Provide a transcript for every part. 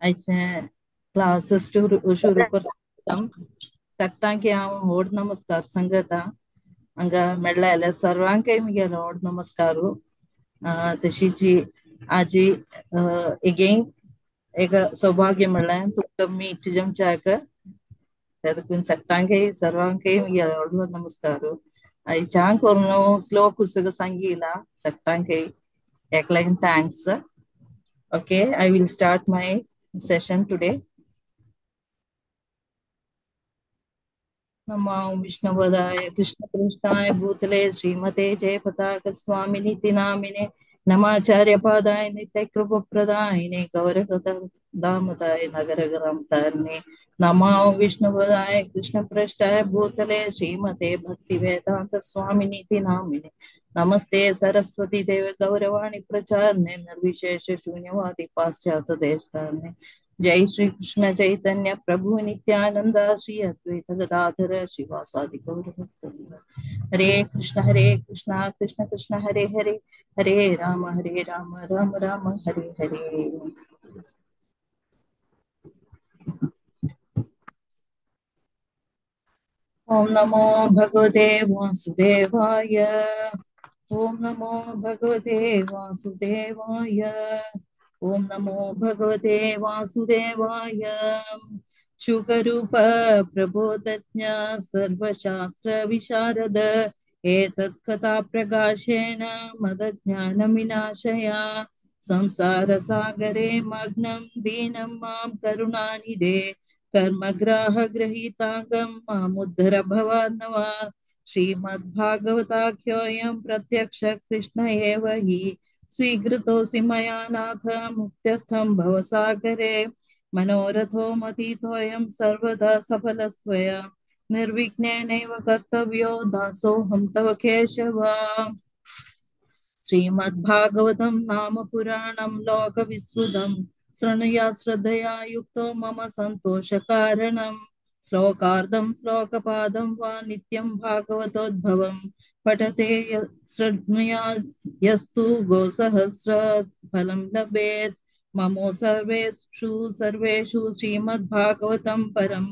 आयचे क्लासीस सुरू करता. सगळ्यांक हांव व्हड नमस्कार सांगता. हांगा मेळ्ळा जाल्यार सर्वांकय म्हगेलो व्हड नमस्कार. तशीच आजी एगेन एक सौभाग्य म्हणलें तुमकां मीट जमच्याक, देखून सगळ्यांकय सर्वांकय म्हगेलो व्हडलो नमस्कार. आयच्यान करून श्लोक सगळं सांगिला सगळ्यांकय एकल्यान thanks. Okay, I will start my session today. नमो विष्णुपदाय कृष्ण कृष्णाय भूतले श्रीमते जयपताक स्वामिनिति नामिने नमाचार्य पादाय नित्य कृपप्रदायिने गौरकदामदाय नगरग्रामतारिणे नमो विष्णुपदाय कृष्ण पृष्ठाय भूतले श्रीमते भक्ति वेदांत स्वामिनिति नामिने नमस्ते सरस्वती देव गौरवाणी प्रचारणे निर्विशेष शून्यवादी पाश्चात्य देशतारणे. जय श्री कृष्ण चैतन्य प्रभु नित्यानंद श्री अद्वैत गदाधर शिवासादि गौर भक्तवृंद. हरे कृष्ण कृष्ण कृष्ण हरे हरे, हरे राम राम राम हरे हरे. ओम नमो भगवते वासुदेवाय. ओम नमो भगवते वासुदेवाय. ओम नमो भगवते वासुदेवाय. शुकरूप प्रबोधज्ञ सर्वशास्त्र विशारद एतत् कथा प्रकाशेन मदज्ञान विनाशया. संसार सागरे मग्नं दीनं मां करुणानिधे कर्मग्राह गृहीतांगं मामुद्धर भवार्णवा. श्रीमद्भागवताख्योऽयं प्रत्यक्ष कृष्ण एव हि स्वीकृतोऽसि मया नाथ मुक्त्यर्थं भवसागरे. मनोरथो मतीतोऽयं सर्वदा सफलस्त्वया निर्विघ्नेनैव कर्तव्यो दासोऽहं तव केशव. श्रीमद्भागवतं नाम पुराणं लोकविश्रुतं शृणुयात् श्रद्धया युक्तो मम सन्तोषकारणं. श्लोकार्धं श्लोकपादं वा नित्यं भागवतोद्भवं पठते शृणुयात् यस्तु गोसहस्र फलं लभेत्. ममो सर्वेषु सर्वेषु श्रीमद्भागवतं परं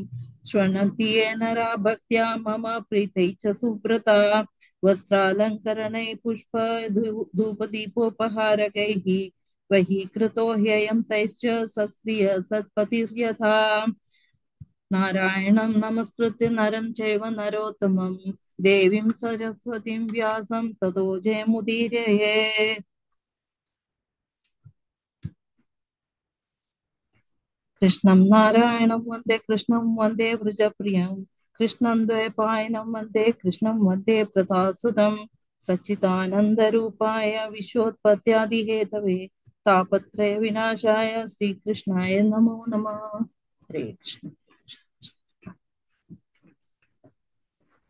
शृण्वन्ति ये नरा भक्त्या मम प्रीतै च सुव्रता. वस्त्रालङ्करणैः पुष्प धूपदीपोपहारकैः वहीकृतो ह्ययं तैश्च सस्त्रिय सत्पतिर्यथा. नारायणं नमस्कृत्य नरं चैव नरोत्तमं देवीं सरस्वतीं व्यासं ततो जयमुदीरये. कृष्णं नारायणं वन्दे कृष्णं वन्दे व्रजप्रियं कृष्णं द्वैपायनं वन्दे कृष्णं वन्दे प्रदासुतं. सच्चिदानन्दरूपाय विश्वोत्पत्त्यादिहेतवे तापत्रय विनाशाय श्रीकृष्णाय नमो नमः. हरे कृष्ण.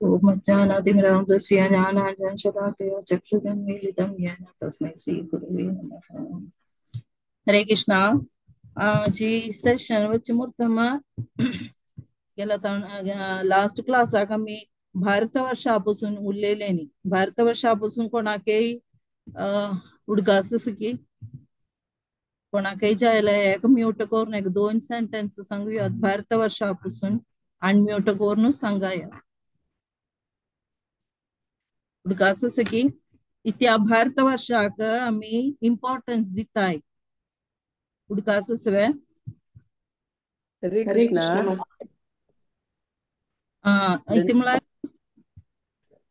ओम अज्ञानातिमिरान्धस्य ज्ञानाञ्जनशलाकया चक्षुरुन्मीलितं येन तस्मै श्रीगुरवे नमः. हरे कृष्णा. जी सेशन वच मुर्तम गेला लास्ट क्लासाक आमी भारतवर्षा पासून उरलेले न्ही. भारतवर्षा पासून कोणाकय उडगास आसा की कोणाकय जायला एक म्यूट करून एक दोन सेंटेन्स सांगूया. भारतवर्षा पासून अनम्यूट करून सांगाया. उडगास आसा की इत्या भारतवर्षाक आमी इम्पॉर्टन्स दिताय. उडगास आसा वे? हरे हरे कृष्णा. कृष्ण. इथे म्हळ्यार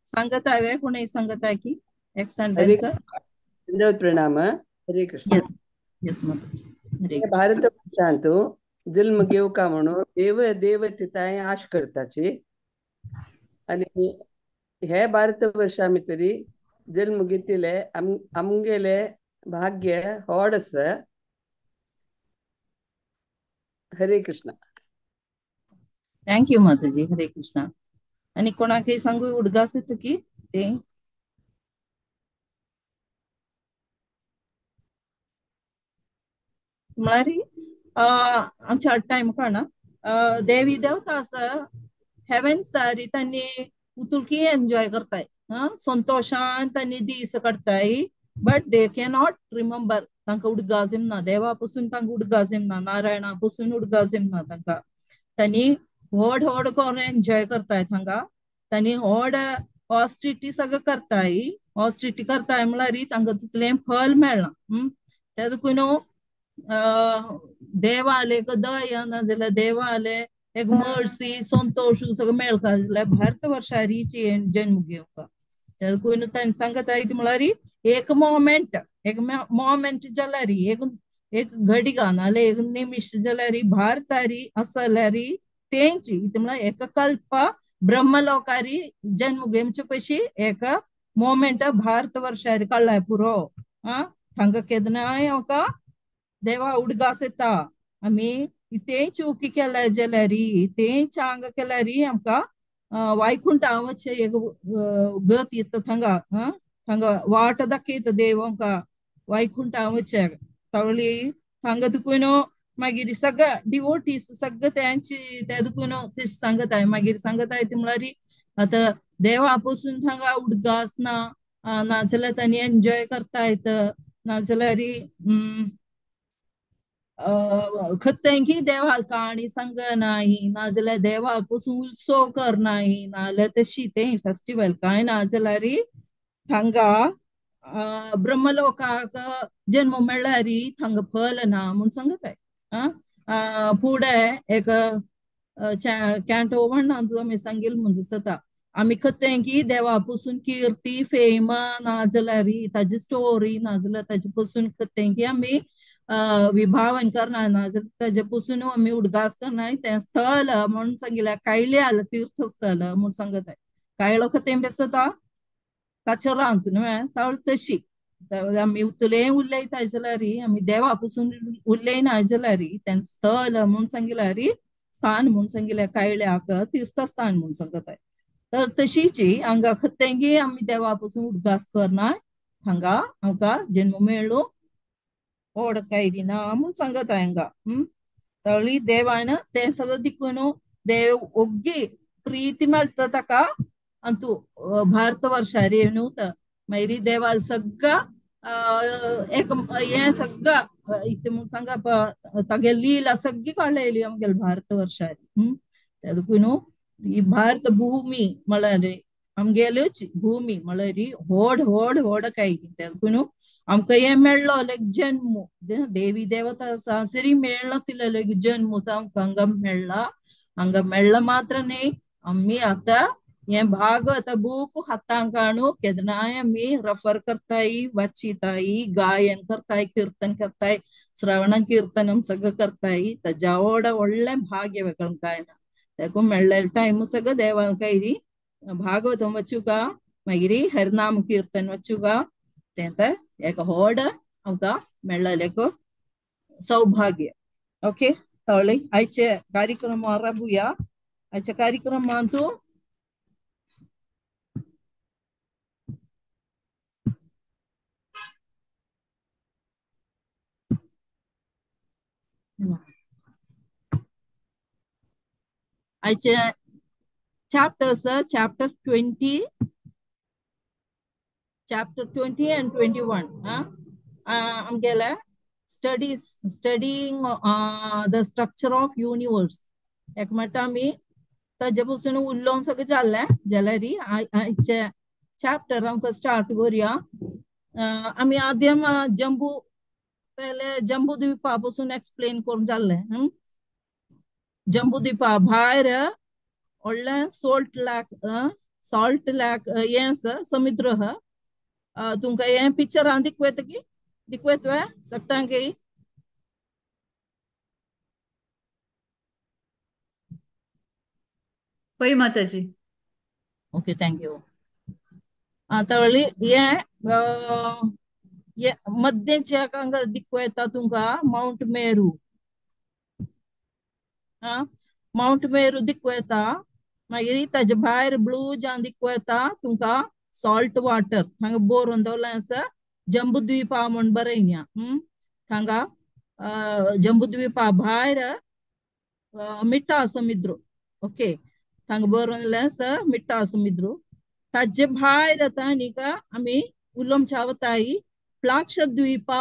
सांगत आहे कोणी सांगत आहे की एक हरे सेंटेन्स. दंडवत प्रणाम. हरे कृष्ण. येस येस माताजी. हरे कृष्ण. भारत वर्षांतु जन्म घेवका म्हणून देव देव तिताय आश करताची आणि हे भारत वर्षा आमी तरी जन्म घेतिले आमगेले भाग्य व्हड आसा. हरे Krishna. Thank you Mataji. Hare Krishna. आणि कोणाकय सांगू उडगास येता की ते म्हळ्यार आमच्या टायम काणा देवी देवता आसा हेवन सारी तांणी उतुलकी एन्जॉय करताय. संतोषान तांणी दीस काडताय but they cannot remember. तांकां उडगास येमना देवा पसून तांकां उडगास येमना नारायणा पसून उडगास येमना तांकां तांणी व्हड व्हड करून एन्जॉय करताय थांगा तांणी व्हड ऑस्ट्रिटी सगळं करताय ऑस्ट्रिटी करताय म्हळ्यार तांकां तितलें फल मेळना ते देखून देवाले दया नाजाल्यार देवाले एक मर्सी संतोष सगळं मेळका जाल्यार भारत वर्षारीची जन्म घेवका ते देखून तांणी सांगत ती म्हळ्यार एक मोमेंट एक मोमेंट जाल्यार एक एक घडिका नाजाल्यार एक निमिश जाल्यार भारतारी आसल्यार तेंची म्हळ्यार एक कल्प ब्रह्मलोकारी जन्म घेवचे पयशी एक मोमेंट भारत वर्षारी काडलाय पुरो आं थांगा केन्नाय आमकां देवा उडगास येता आमी तेंच उकी केल्यार जाल्यार तेंच हांगा केल्यार आमकां वैकुंठा वचचे एक गत येता थांगा थांगा वाट दाखयता देव आमकां वैकुंठा वचचे तावळी थांगा देखून मागीर सगळं डिवोटीस सगळं त्यांची ते देखून ते सांगताय मागीर सांगताय ती म्हळ्यार आतां देवा पसून थांगा उडगास ना नाजाल्यार तांणी एन्जॉय करता येत नाजाल्यार खत्तेंकी देवाल काणी सांगनाय नाजाल्यार देवा पसून उत्सव करनाय नाजाल्यार तशी तें फेस्टिवल कांय नाजाल्यार थांगा ब्रह्मलोकाक जन्म मेळ्ळ्यार थांगा फल ना म्हूण सांगताय आं फुडें एक कॅन्टो वन आमी सांगील म्हूण दिसता आमी खतें की देवा पसून किर्ती फेम नाजाल्यार ताजी स्टोरी नाजाल्यार ताजे पसून खतें की आमी विभावन करना नाजाल्यार ताजे पसून आमी उडगास करनाय तें स्थल म्हणून सांगिल्लें कायल्याल तीर्थस्थल म्हूण सांगताय कायलो खतें बेसता कचरांत न्हय तावळ तशी आमी उतले उलयताय जाल्यार आमी देवा पसून उलयना जाल्यार तें स्थल म्हूण सांगिल्यार स्थान म्हूण सांगिल्लें कायल्याक तीर्थस्थान म्हूण सांगताय तर तशीची हांगा खतेंगी आमी देवा पसून उडगास करनाय हांगा आमकां जन्म मेळ्ळो ओड कायरी ना म्हूण सांगता हांगा तळी देवान तें सगळें दिकून देव ओग्गी प्रिती मेळटा ताका अंतू भारत वर्षारी न्हू मागीर देवाल सगळं एक हें सगळं इतलें म्हूण सांगा तागे लीला सगळी काडलेली आमगेले भारत वर्षारी ते देखून ही भारत भूमी म्हळ्यार आमगेल्योच भूमी म्हळ्यार व्हड व्हड व्हड काय ते देखून आमकां हें मेळ्ळो लायक जन्म देवी देवता आसा सरी मेळ्ळो तितलो लायक जन्म आमकां हांगा मेळ्ळा हांगा मेळ्ळा मात्र न्ही आमी आतां हें भागवत बूक हातांक हाडून केन्नाय आमी रेफर करताय वाचिताय गायन करताय कीर्तन करताय श्रवण कीर्तनम सगळं करताय ताज्या व्हड व्हडलें भाग्य वेगळें काय ना तेका मेळ्ळें टायम सगळं देवान कायरी भागवतम वचुका मागीर हरिनाम कीर्तन वचुका तें एक व्हड आमकां मेळ्ळें सौभाग्य. ओके तवळे आयचे कार्यक्रम राबुया. आयच्या कार्यक्रमांतू आयचे chapters chapter 20 chapter 20 and 21 आमगेले studies studying the structure of universe एक म्हणटा आमी ताजे पसून उलोवन सगळें जाल्लें जाल्यार आयचे चॅप्टर आमकां स्टार्ट करुया. आमी आद्यम जम्बू पहिले जम्बू द्वीपा पसून एक्सप्लेन करून जाल्लें. जम्बू द्वीपा भायर व्हडलें सोल्ट लॅक सॉल्ट लॅक हें आसा समुद्र आहा. तुमकां हें पिक्चरान दिकवेता की दिकवेता सगळ्यांक पय माताजी. Okay thank you. आतां हें मद्देंचे हांगा दिकवेता तुमकां मावंट मेरू. मावंट मेरू दिकवेता मागीर ताजे भायर ब्लू जावन दिकवेता तुमकां सॉल्ट वॉटर हांगा बरोवन दवरलें आसा जम्बू द्वीपा म्हूण बरयल्या. हांगा जम्बू द्वीपा भायर मिठा समुद्र. ओके हांगा बरोवन आसा मिठा समुद्र. ताजे भायर आतां न्ही का आमी उलोवच्या वताय प्लाक्षद्वीपा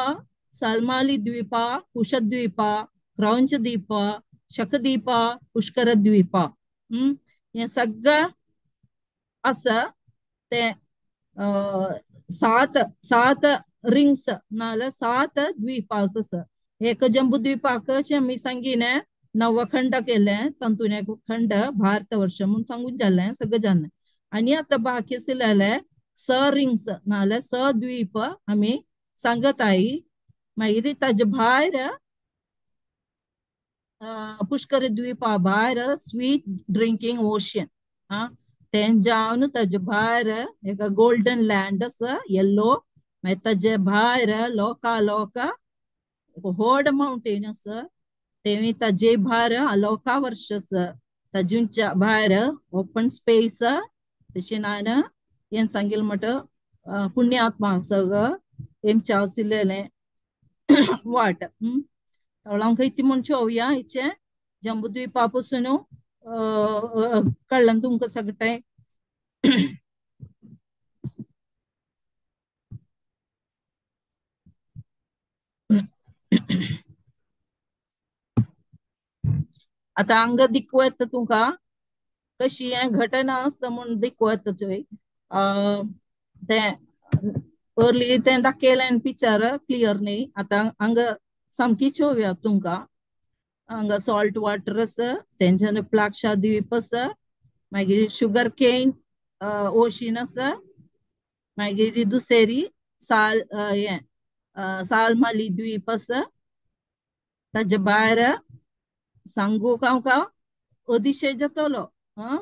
सालमाली द्वीपा, कुशद्वीपा, क्रौंच द्वीप, शकद्वीप, पुष्कर द्वीप. हे सगळं आसा ते सात सात रिंग्स नाल्यार 7 द्वीप आसा. एक जम्बू द्वीपाक आमी सांगिने नवखंड केले, तातूंत एक खंड भारतवर्ष म्हणून सांगून जालें सगळें जालें. आनी आतां बाकी आशिल्ले स रिंग्स नाल्यार स द्वीप आमी सांगताय. मागीर ताजे भायर पुष्कर द्वीपा भायर स्वीट ड्रिंकींग ओशन तें जावन ताजे भायर एक गोल्डन लँड आसा येल्लो. मागीर ताजे भायर लोका लोका व्हड माउंटेन आसा, तें ताजे भायर अलोका वर्ष आसा, ताजुच्या भायर ओपन स्पेस. तशें नान हें सांगील म्हणटा पुण्यात्मा सगळं हेमच्या आशिल्लें वाट. हांव इतलें म्हूण चोवया हिचें जम्बूद्वीपा पासून कळ्ळें तुमकां सगळें. आतां हांगा दिकू येता तुमकां कशी हें घटना आसा म्हूण दिकू येता चोय. तें अर्ली तें दाखयलें पिक्चर क्लियर न्ही, आतां हांगा सामकी चोवया तुमकां. हांगा सॉल्ट वॉटर आसा, तेंच्यान प्लाक्षा द्वीप आसा, मागीर शुगर केन ओशीन आसा, मागीर दुसरी साल हें सालमाली द्वीप आसा. ताजे भायर सांगू कांव कांव अदिशय जातलो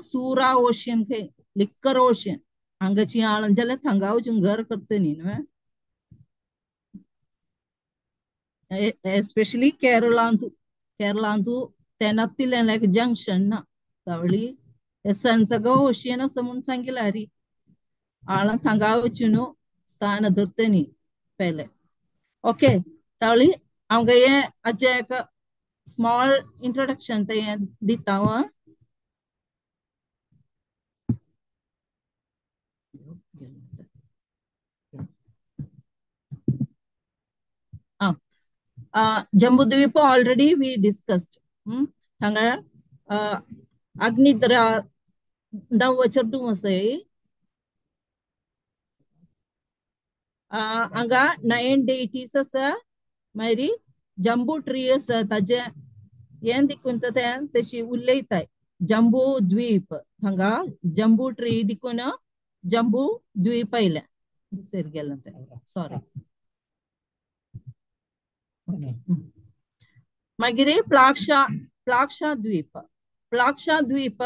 सुरा ओशन खंय लिक्कर ओशन हांगाची आळन जाल्यार थांगा वचून घर करता न्ही न्हय, एस्पेशली केरळांतू. केरळांतू तेनातिलें लायक जंक्शन ना तावळी सनसगो ओशियन आसा म्हूण सांगिलां री आळन थांगा वचून स्थान धरता न्ही पयले. ओके तावळी आमकां हें हाचें एक स्मॉल इंट्रोडक्शन तें दिता हांव. Jambudweep already we discussed. हांगा अग्निद्रा नव चेडूं आसाय. हांगा 9 डेटीज आसा. मागीर जम्बू ट्री आसा, ताजे हें देखून तें तशी उलयताय जम्बू द्वीप. हांगा जम्बू ट्री देखून जम्बू द्वीप आयलें दुसरें गेलें तें, सॉरी. मागीर प्लाक्षा प्लाक्षा द्वीप. प्लाक्षा द्वीप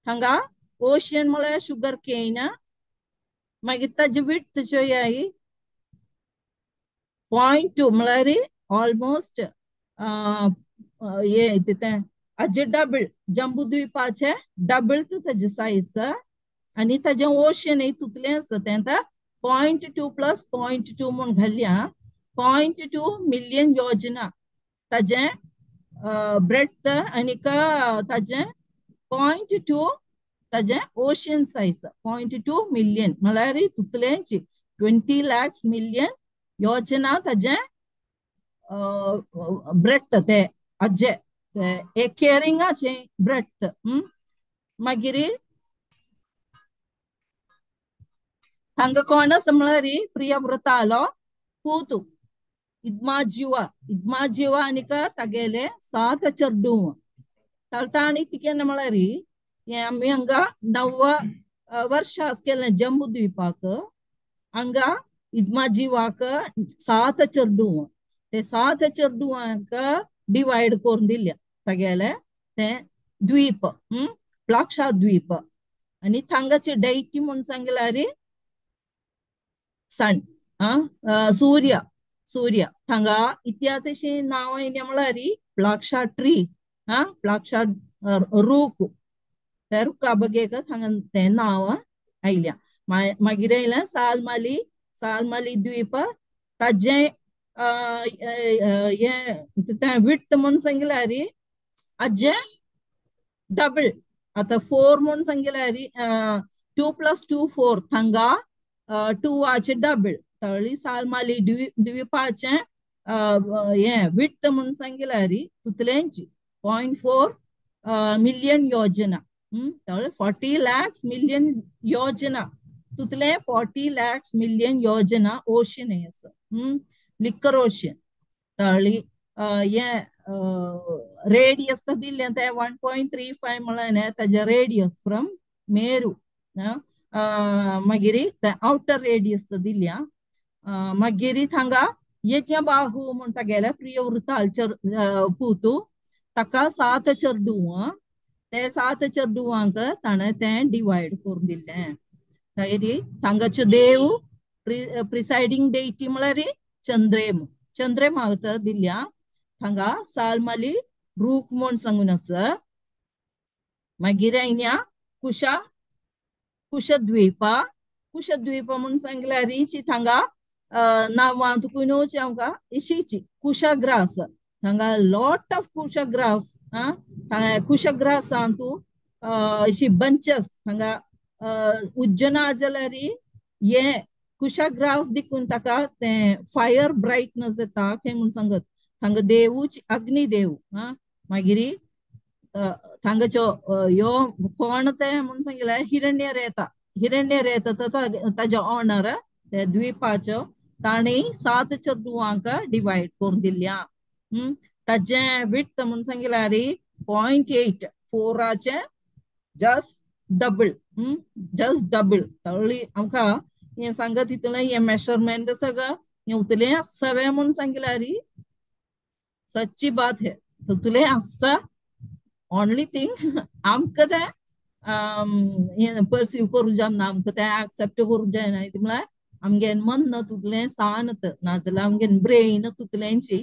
हांगा ओशन म्हळ्यार शुगर केन. मागीर ताजी विड्थ चोयाय 0.2 म्हळ्यार ऑलमोस्ट हें तें हाजे डबल जम्बू द्वीपाचे डबल ताजे सायज. आनी ताजें ओशन तितलें आसा तें आतां 0.2 प्लस 0.2 म्हूण घालया. 0.2 मिलियन योजना ताजें ब्रेड्थ आनीक ताजें 0.2 ताजें ओशन सायज 0.2 मिलियन म्हळ्यार तितलेंच 20 lakhs million योजना ताजें ब्रेड्थ ते आजे एक केरिंगाचें ब्रेड्थ. मागीर हांगा कोण आसा म्हळ्यार प्रियव्रतालो पूतु इद्माजीवा. इद्माजीवा आनीक तागेले 7 चेडूं. ताणी कितें म्हळ्यार हें आमी हांगा 9 वर्षां केलें जम्बू द्वीपाक. हांगा इद्माजीवाक 7 चेडूं, ते 7 चेडवांक डिवायड करून दिल्या तागेले ते द्वीप प्लाक्षा द्वीप. आनी थांगाचे डैटी म्हूण सांगल्यार सन सूर्य. सूर्य थांगा इत्यादशी नांवां येयल्या म्हळ्यार प्लाक्षा ट्री प्लाक्षा रूख, त्या रुखा बगेक थांगा तें नांव आयल्या. मागीर आयलें सालमाली. सालमाली द्वीप ताजें हें तें विड्थ म्हूण सांगल्यार हाजें डबल. आतां 4 म्हूण सांगल्यार 2 + 2 4 थांगा 2 डबल. तळी सालमाली द्वीपाचें हें विड्थ म्हूण सांगिल्यार तितलेंच 0.4 मिलियन योजना. 40 lakhs million योजना तितले 40 lakhs million योजना ओशन आसा. लिकर ओशन तळी हें रेडियस दिल्लें तें 1.35 म्हळ्यार ताजें रेडियस फ्रॉम मेरू. मागीर तें आवटर रेडियस दिल्या. मागीर थांगा यज्ञबाहू म्हूण तागेल्या प्रियवृताल पुतू ताका 7 चेडूं ते 7 चेडवांक ताणें तें डिवायड करून दिल्लें. मागीर थांगाचो देव प्रिसायडींग डेटी म्हळ्यार चंद्रेम चंद्रेम हांगा दिल्या. थांगा सालमाली रूख म्हूण सांगून आसा. मागीर आयन्या कुशा कुशद्वीपा कुशद्वीपा म्हूण सांगल्यार थांगा नांवां तुका न्हू आमकां इशीची कुशग्रास. थांगा लॉट ऑफ कुशग्रास. थांगा कुशग्रासान तूं अशी बंचस थांगा उज्जना जाल्यार हे कुशग्रास देखून ताका तें फायर ब्रायटनस येता खंय म्हूण सांगत. थांगा देवूच अग्निदेव. मागीर थांगाचो ह्यो कोण तें म्हूण सांगिल्लें हिरण्य रेता हिरण्य रेता ताजो ऑनर ते द्वीपाचो ताणी 7 चेडवांक डिवायड करून दिल्या. ताजें विड्थ म्हूण सांगिल्यार 0.84 जस्ट डबल. जस्ट डबल तळी आमकां हें सांगत तितलें हें मेजरमेंट सगळं हें उतलें आसा म्हूण सांगिल्यार सच्ची बात है. तुले आसा ओनली थिंग आमकां तें हें परसीव करूं जायना आमकां तें एक्सेप्ट करूं जायना. म्हळ्यार आमगे मन तुतलें सान नाजाल्यार आमगे ब्रेन तुतलेंची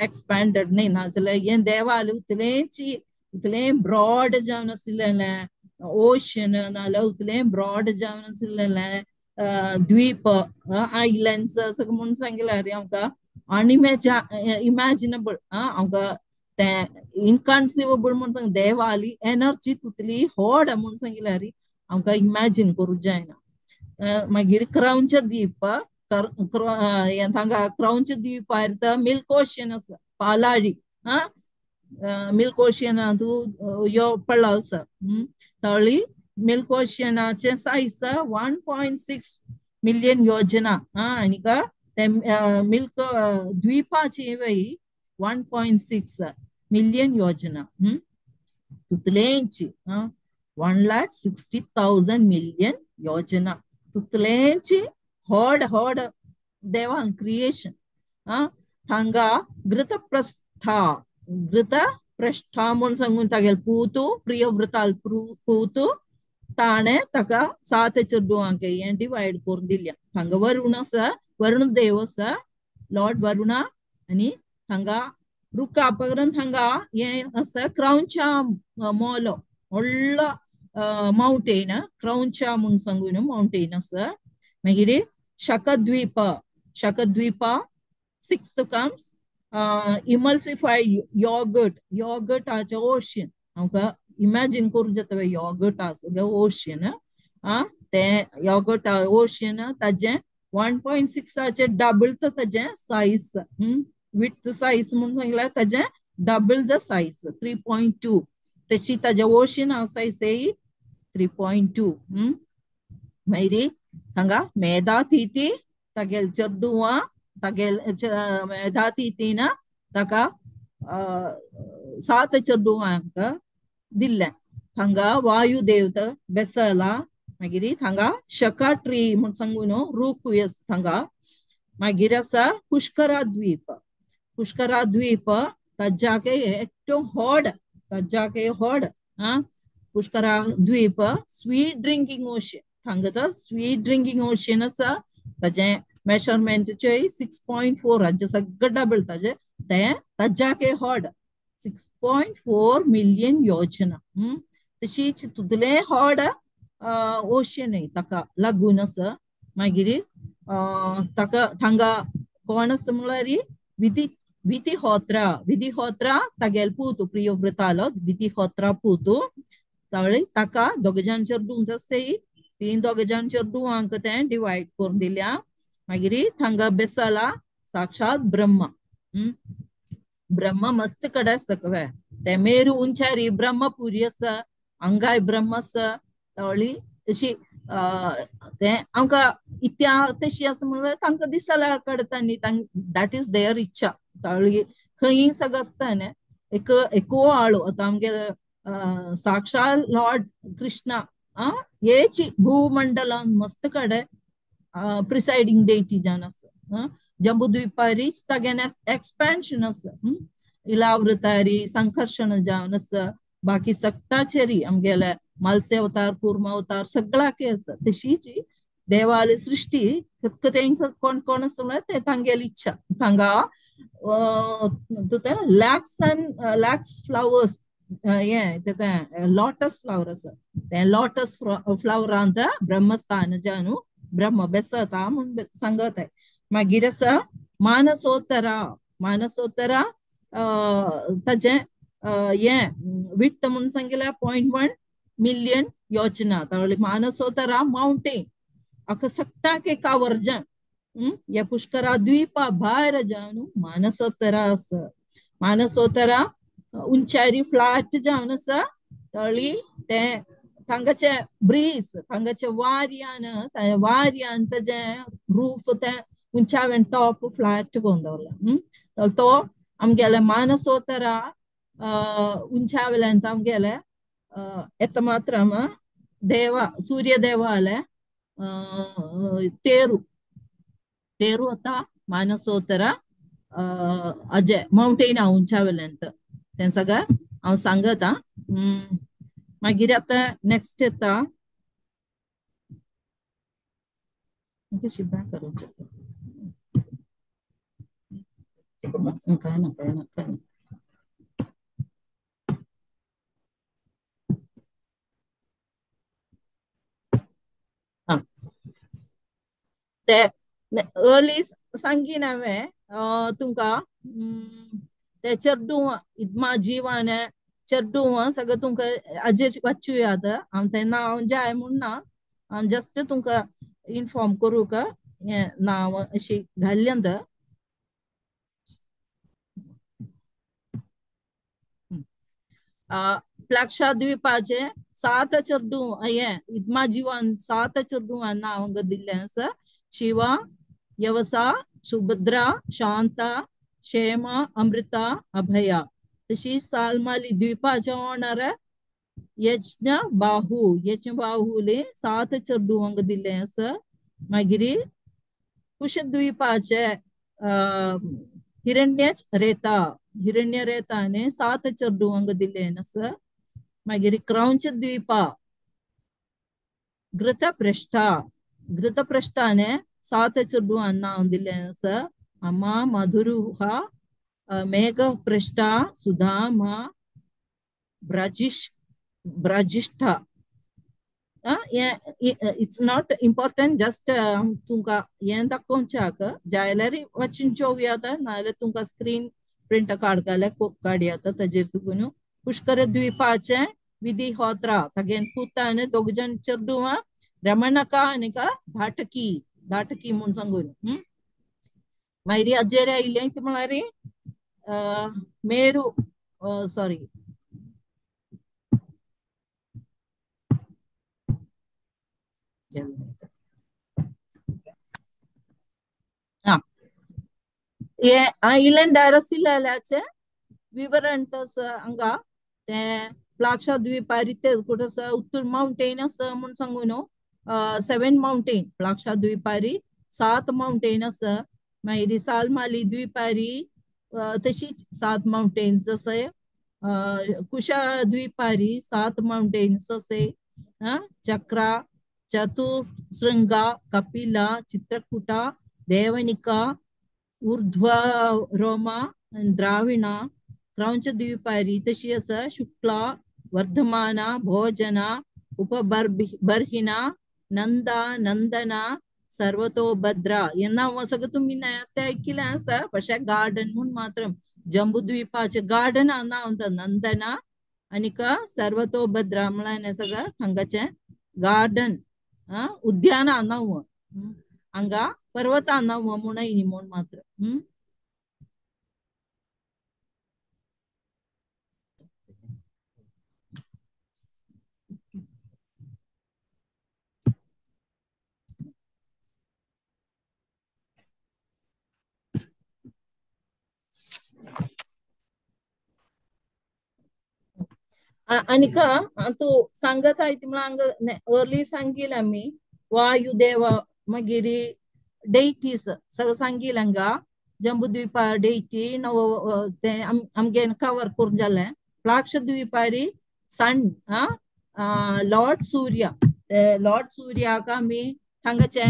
एक्सपांडेड न्ही नाजाल्यार हें देवालें उतलेंची उतलें ब्रॉड जावन आशिल्लें ओशन नाजाल्यार उतलें ब्रॉड जावन आशिल्लें द्वीप आयलँड्स सगळें म्हूण सांगिल्यार आमकां अनइमेजा इमॅजिनेबल. आमकां तें इनकन्सिवेबल म्हूण सांग देवाली एनर्जी तितली होड म्हूण सांगिल्यार आमकां इमॅजीन करूं जायना. मागीर क्रौंच द्वीप थांगा क्रौंच द्वीपार मिल्क ओशन आसा पालाळी. मिल्क ओशनांतू यो पडला आसा. तळी मिल्क ओशनाचें सायज 1.6 मिलियन योजना. आनीक ते मिल्क द्वीपाची वय 1.6 मिलियन योजना. तुतलेंची 1,60,000 मिलियन योजना तुतलेंची होड होड देवान क्रिएशन. थांगा घृतप्रस्था घृतप्रष्ठा म्हूण सांगून तागेले पूतू प्रियव्रताल पूतू ताणें ताका 7 चेडवांक हें डिवायड करून दिल्या. थांगा वरुण आसा वरुण देव आसा लॉर्ड वरुणा आनी थांगा रुखा पगरन थांगा हें आसा क्रौंचा मोलो व्हडलो माउंटेन क्रौंचा म्हूण सांगून माउंटेन आसा. मागीर शकद्वीप शकद्वीपा 6th comes emulsified yogurt योगर्टाचें ओशन आमकां इमॅजीन करूं जाता योगर्ट आसा ओशन. तें योगर्ट ओशन ताजें 1.6 डबल ताजें सायज विड्थ सायज म्हूण सांगल्यार ताजें डबल the size 3.2 तशी ताजें ओशन सायज 3.2. मागीर थांगा मेधातिथी तागेले चेडवां तागेले मेधातिथीन ताका 7 चेडवांक दिल्लें. थांगा वायुदेवता बेसला. मागीर थांगा शका ट्री म्हूण सांगून रूख आसा थांगा. मागीर आसा पुष्करा द्वीप पुष्करा द्वीप ताज्याके एट्टो होड ताज्याके होड. पुष्करा द्वीप स्वीट ड्रिंकिंग ओशन थांगा तर स्वीट ड्रिंकिंग ओशन आसा. ताजें मेजरमेंटचे 6.4 हाजें सगळें डबल ताजें तें ताज्याके होड 6.4 मिलियन योजना. तशीच तुतलें होड ओशन ताका लागून आसा. मागीर ताका थांगा कोण आसा म्हळ्यार विधी विधिहोत्रा विधिहोत्रा तागेले पूत प्रियव्रतालो विधिहोत्रा पूत तळी ताका दोग जाण चेडूं आसताय तीन दोग जाण चेडवांक तें डिवायड करून दिल्या. मागीर थांगा बेसला साक्षात ब्रह्मा. ब्रह्म मस्त कडे आसा ते मेरू उंचारी ब्रह्मपुरी आसा हांगाय ब्रह्म आसा तवळी तशी ते आमकां इत्या तशी आसा म्हणल्यार तांकां दिसल्यार काडटा न्ही, that is there इच्छा. तवळी खंयी सगळं आसता न्ही एक एको आळो. आतां आमगे साक्षात लॉर्ड कृष्णा हेची भूमंडलान मस्त कडे प्रिसायडींग डेटी जावन आसा. जंबूद्वीपारीच तागेलें एक्सपेन्शन आसा. इलावृतारी संकर्षण जावन आसा, बाकी सगटाचेरी आमगेले मालसे अवतार कूर्म अवतार सगळ्याके आसा. तशीच देवाली सृष्टी तेंकां कोण कोण आसा म्हणल्यार ते तांगेली इच्छा. हांगा लॅक्स एंड लॅक्स फ्लावर्स हें तें लॉटस फ्लावर आसा, तें लॉटस फ्लावरांत ब्रह्मस्थान जावन ब्रह्म बेसता म्हूण सांगत. मागीर आसा मानसोत्तरा. मानसोत्तरा ताजें हें वित्त म्हूण सांगिल्लें 0.1 मिलियन योजना. तावळी मानसोत्तरा माउंटेन आका सगटाक एक आवर्जन ह्या पुष्करा द्वीपा भायर जावन मानसोत्तरा आसा. मानसोत्तरा उंचारी फ्लॅट जावन आसा. तळी तें थांगाचे ब्रीज थांगाचे वार्यान वार्यान ताजें रूफ तें उंचावेन टॉप फ्लॅट करून दवरला. तो आमगेले मानसोत्तरा उंचावेल्यान आमगेले येता मात्र देवा सूर्य देवाले तेरू तेरू आतां मानसोत्तरा अजय माउंटेन उंचावेल्यान तें सगळें हांव सांगता. मागीर आतां नेक्स्ट येता काय ना काय ना काय ना ते अर्ली सांगीन हांवें तुमकां ते चेडूं इदमा जिवान चेडूं सगळें तुमकां हाजेर वाचूया. आतां हांव तें नांव जाय म्हूण ना, हांव जस्ट तुमकां इनफॉर्म करूंक हें नांव अशी घाल्लें. प्लाक्षा द्वीपाचे 7 चेडूं हें इदमा जिवान 7 चेडूं नांव दिल्लें आसा. शिवा, यवसा, सुभद्रा, शांता, क्षेमा, अमृता, अभया. तशी सालमाली द्वीपाचे ओनर यज्ञ बाहू, यज्ञ बाहुले 7 चेडूंक दिल्लें आसा. मागीर कुशद्वीपाचे हिरण्य रेता, हिरण्य रेताने 7 चेडूंक दिल्लें आसा. मागीर क्रौंच द्वीपा घृतपृष्ठा, घृतपृष्ठाने 7 चेडूं नांव दिल्लें आसा. अमा, मधुरुहा, मेघपृष्ठा, Sudhama, ब्रजिष्ठा. It's not important, just तुमकां हें दाखोवच्याक जाल्यार वाचून चोवया आतां, नाजाल्यार तुमकां स्क्रीन प्रिंट काडटाले काडया ताजेर तुगून. पुष्कर द्वीपाचें विधिहोत्रा तागेन पुता आनी दोग जाण चेडूं रमणका आनी धाटकी, धाटकी म्हूण सांगून. मागीर हाजेर आयलें ती म्हळ्यार मेरू सॉरी हे आयलंड डायरसिलाचे विवरण आसा हांगा. तें प्लाक्षा द्वीपार कुठं आसा उत्तर माउंटेन आसा म्हूण सांगू न्हू. 7 माउंटेन प्लाक्षा द्वीपारी 7 माउंटेन आसा. मागीर सालमाली द्वीपारी तशीच 7 माउंटेन्स आसा. कुशा द्वीपारी 7 माउंटेन्स आसा. चक्रा, चतुर्शृंगा, कपिला, चित्रकूटा, देवनिका, ऊर्ध्व रोमा, द्राविणा. क्रौंच द्वीपारी तशी आसा शुक्ला, वर्धमाना, भोजना, उपबर्हिणा, नंदा, नंदना, सर्वतोभद्रा. हे नांव सगळें तुमी ते ऐकिल्लें आसा. पशे गार्डन म्हूण मात्र जंबूद्वीपाचें गार्डन नांव नंदना आनीक सर्वतोभद्रा म्हळ्यार सगळें हांगाचें गार्डन उद्याना नांव. हांगा पर्वतां म्हणून म्हूण मात्र. आनिका तूं सांगत आय ती म्हणल्यार हांगा अर्ली सांगील आमी वायुदेव मागीर डेइटीज सगळें सांगील हांगा जंबूद्वीपार डेइटी नव तें आमगे कवर करून जालें. प्लाक्षद्वीपारी सन लॉर्ड सूर्य, लॉर्ड सूर्याक आमी थांगाचे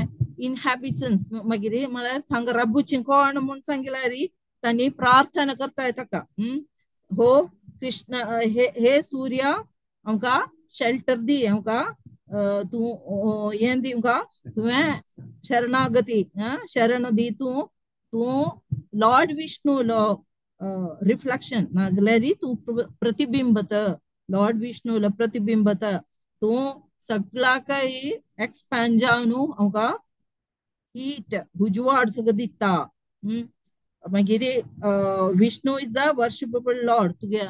इनहॅबिटन्स मागीर म्हळ्यार थांगा रब्बूची कोण म्हूण सांगिल्यार तांणी प्रार्थना करताय ताका. हो कृष्ण हे हे सूर्य आमकां शेल्टर दी, आमकां तूं हें दी, आमकां तुवें शरणागती शरण दी, तूं तूं लॉर्ड विष्णूलो रिफ्लेक्शन नाजाल्यार तूं प्रतिबिंबत, लॉर्ड विष्णूलो प्रतिबिंबत, तूं सगळ्याकय एक्सपॅन्ड जावन आमकां हीट उजवाड सगळं दिता. मागीर Vishnu is the worshipable lord, तुगे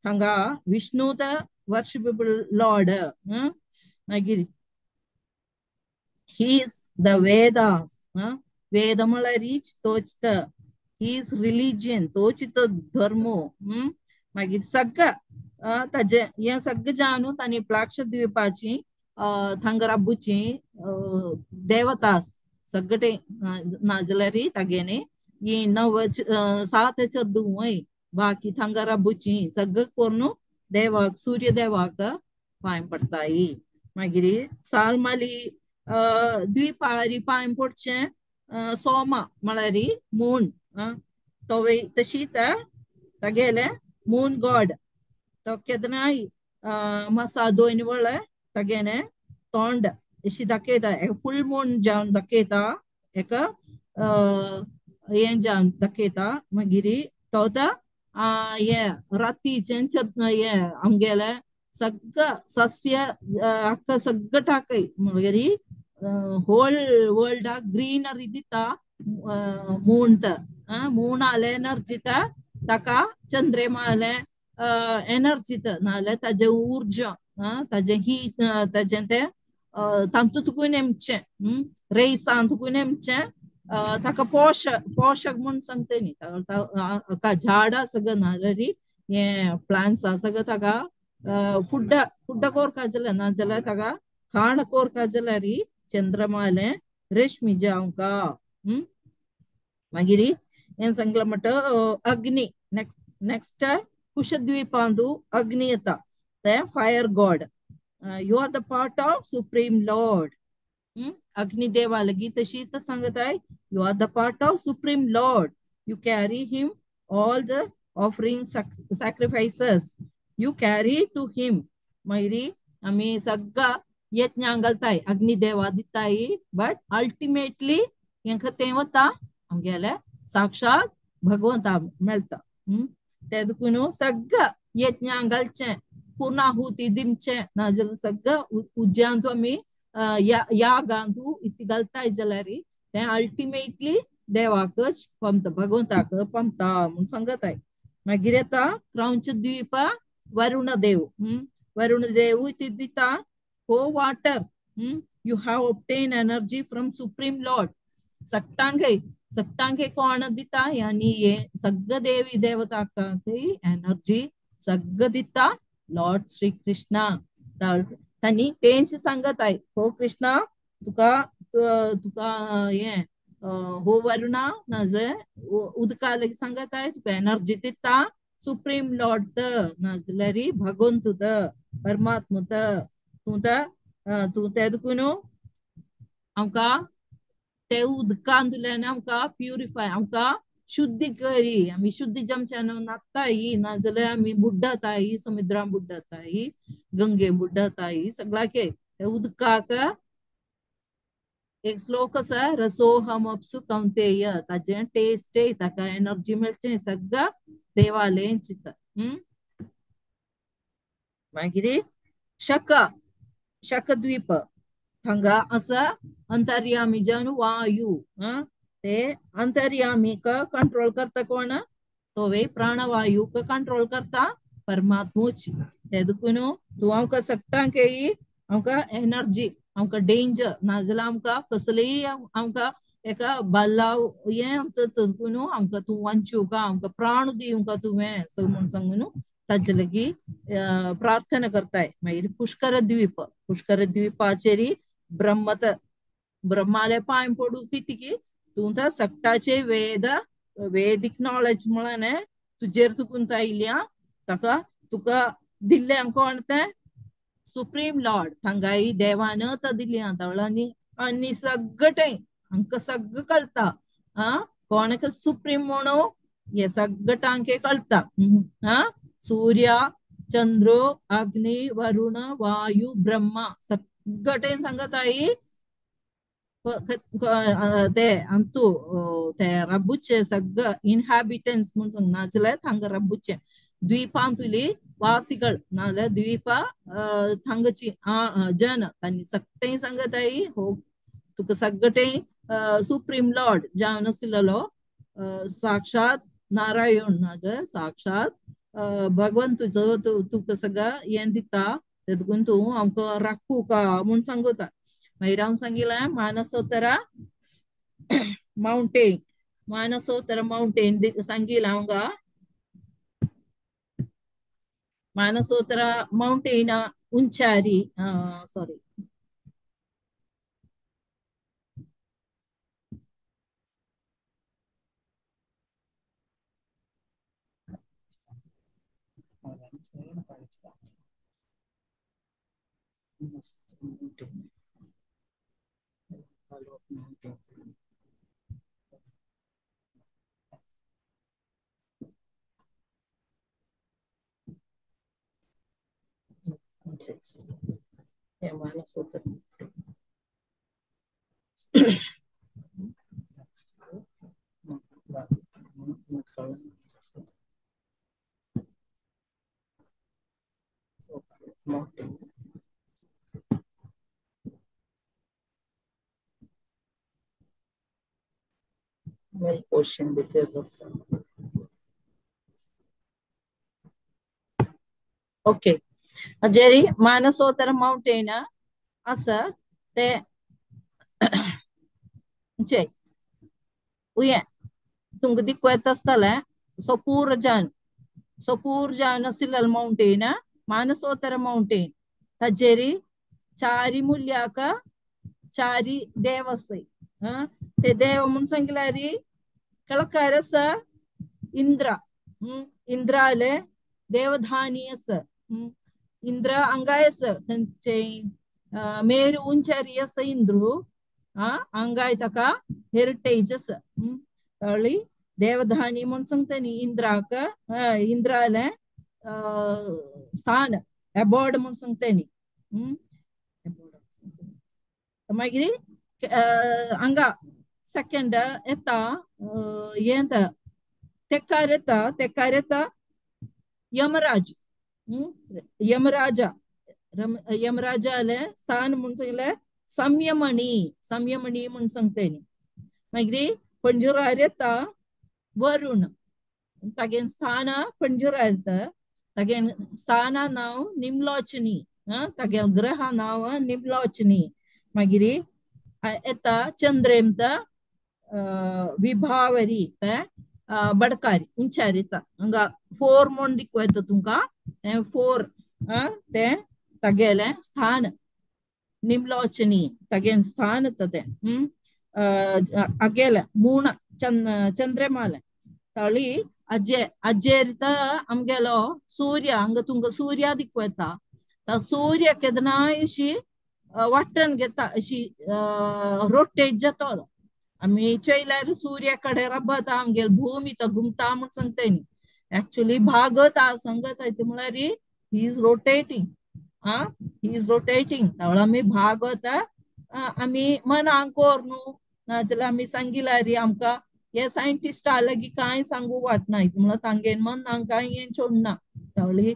हांगा विष्णू the worshipable Lord. मागीर he is the Vedas, वेद म्हळ्यार तोच त he is religion, तोच तो धर्मो. मागीर सगळं ताजे हें सगळें जावन तांणी प्लाक्षद्वीपाची थांगा राबूची देवता सगळे नाजाल्यार तागेने ही नव सात चेडूं बाकी थांगा राबूची सगळें करून देवाक सूर्य देवाक पांय पडताय. मागीर सालमाली द्वीपारी पांय पडचें सोमा म्हळ्यार मून, तोवय तशीच तागेले मून गॉड तो केन्नाय मासा दोन वळ्ळे तागेले तोंड अशी दाखयता, फूल मून जावन दाखयता, एका हें जावन दाखयता. मागीर तो हें रातीचें हें आमगेलें सगळं सस्य आख्खा सगळं टाकय मागीर होल वर्ल्डाक ग्रीनरी दिता मून त मून आलें एनर्जी ताका चंद्रमा आलें एनर्जी नाजाल्यार ताजें ऊर्जा ताजें हीट ताजें तें तातूंत तुकूय नेमचें रेसान तुकूय नेमचें ताका पोशक पोशक म्हूण सांगता न्ही ताका झाडां सगळें नाजाल्यार हें प्लांट्स सगळें ताका फुड्ड फुड्ड कोरपा जाल्यार नाजाल्यार ताका खाण कोरपा जाल्यार चंद्रमालें रेशमी जावंका. मागीर हें सांगलां म्हणटा अग्नी, नेक्स्ट कुशद्वीपांतू अग्नी येता, ते fire god, you are the part of supreme lord. अग्निदेवा लगी तशी सांगताय you are the part of supreme lord, you carry him all the offering sacrifices, you carry to him. मागीर आमी सगळा यज्ञां घालताय अग्निदेवा दिताय, बट अल्टिमेटली हेंका तें वता आमगेले साक्षात भगवंता मेळटा. ते देखून सगळं यज्ञां घालचें पूर्णाहुती दिवचें नाजाल्यार सगळं उज्यांतू आमी यागांतू इतली घालताय जाल्यार तें अल्टिमेटली देवाकच पमता, भगवंताक पमता म्हूण सांगताय. मागीर येता क्रांच द्वीप वरुणदेव, वरुणदेव ती दिता हो water, you have obtain energy from supreme lord. सट्टांगे सट्टांगे कोण दिता यानी हे सगळं देवी देवताक एनर्जी सगळं दिता लॉर्ड श्री कृष्णा. तांणी तेंच सांगत आहे हो कृष्णा तुका तुका हें हो वरुणा नाजाल्यार उदका लागीं सांगत आहे तुका एनर्जी दिता सुप्रीम लॉर्ड त नाजाल्यार भगवंत त परमात्मा त तूं त तूं ते देखून आमकां ते उदकांतल्यान आमकां प्युरिफाय आमकां शुद्धी करी, आमी शुद्धी जमच्यान न्हाताय नाजाल्यार आमी बुड्डताय समुद्रान बुड्डताय गंगे बुड्डताय सगळ्याके ते उदकाक एक श्लोक आसा रसोहम अपसु कौंतेय, ताजें टेस्ट ताका एनर्जी मेळचें सगळं देवालें चिंता. मागीर शक शकद्वीप हांगा आसा अंतर्यामी जावन वायू. ते अंतर्यामीक कंट्रोल करता कोण? तोवे प्राणवायूक कंट्रोल करता परमात्मूच. ते देखून तूं आमकां सगळ्यांकय आमकां एनर्जी आमकां डेंजर नाजाल्यार आमकां कसलेय आमकां एका बल्लाव हें आमकां आमकां तूं वांचूका आमकां प्राण दिवंका तुवें असो म्हूण सांगून तांचे लागीं प्रार्थना करताय. मागीर पुष्कर द्वीप, पुष्कर द्वीपाचेर ब्रह्मत ब्रह्माले पांय पडू कितकी तूं त्या सगळ्याचे वेद वेदीक नॉलेज म्हणून तुजेर तुकून आयल्या ताका तुका दिल्लें कोण तें सुप्रीम लॉर्ड थांगाय देवान तो दिल्लें तवळांनी आनी सगळें आमकां सगळें कळटा. आं कोणाक सुप्रीम म्हणू हे सगळें आमकां कळटा. आं सूर्य चंद्र अग्नी वरुण वायू ब्रह्मा सगळें सांगत आई ते अंतू ते रब्बुचे सगळं इनहॅबिटन्स म्हूण सांग नाजाल्यार थांगा रब्बुचे द्वीपांतुली वासिകൾ नाजाल्यार द्वीप थांगची जन तांणी सगळें सांगत आई हो तुका सगळें सुप्रीम लॉर्ड जावन आशिल्लो साक्षात नारायण नाजाल्यार साक्षात भगवंत तुजो तुका सगळं हें दिता ते देखून तूं आमकां राखूका म्हूण सांगता. मागीर हांव सांगिलें मानसोत्तरा माउंटेन, मानसोत्तरा माउंटेन सांगिलें हांगा मानसोत्तरा माउंटेन उंचारी sorry portion okay Jerry Manasottara mountain आसा ते उये तुमकां दिक्कू येता आसतलें. सोपूर जान सोपूर जावन आशिल्लें माउंटेन मानसोत्तर माउंटेन ताजेरी चारी मुल्याक चारी देव आसाय. ते देव म्हूण सांगल्यार केळकार आसा इंद्र, इंद्राले देवधानी आसा, इंद्र हांगाय आसा खंयचे मेरू उंचारी आसा इंद्रू हांगाय ताका हेरिटेज आसा. कळ्ळी देवधानी म्हूण सांगता न्ही इंद्राक इंद्रालें स्थान एबॉर्ड म्हूण सांगता न्ही. मागीर हांगा सेकेंड येता हें तेकार येता तेकार येता यमराज, यमराजा यमराजाले स्थान म्हूण सांगलें संयमणी, संयमणी म्हूण सांगता न्ही. मागीर पणजुरार येता वरुण, तागेलें स्थान पणजुरार येता, तागेलें स्थान नांव निमलोचनी, तागेलें ग्रह नांव निमलोचनी. मागीर येता चंद्रेमता विभावरी बडकारी उंचार येता हांगा फोर म्हूण दिक्कू येता तुमकां तें फोर तें तागेलें स्थान निमलोचनी तागेलें स्थान येता तें आगेलें मूण चंद्रमालें तळी अज्जे अज्जेर आमगेलो सूर्य हांगा तुमकां सूर्य दिक्कू येता. सूर्य केन्नाय अशी वाटण घेता अशी रोटेट जातलो. आमी चोयल्यार सूर्या कडेन रबता आमगेल भूमी तो घुमता म्हूण सांगता न्ही. एक्चुअली भागत सांगत म्हळ्यार he is rotating, he is rotating. तवळ आमी भागवत आमी मनांक कोर न्हू नाजाल्यार आमी सांगिल्यार आमकां हे सायंटिस्टा लागीं कांय सांगू वाटना म्हळ्यार तांगेन मनांक कांय हें चोडना. तवळी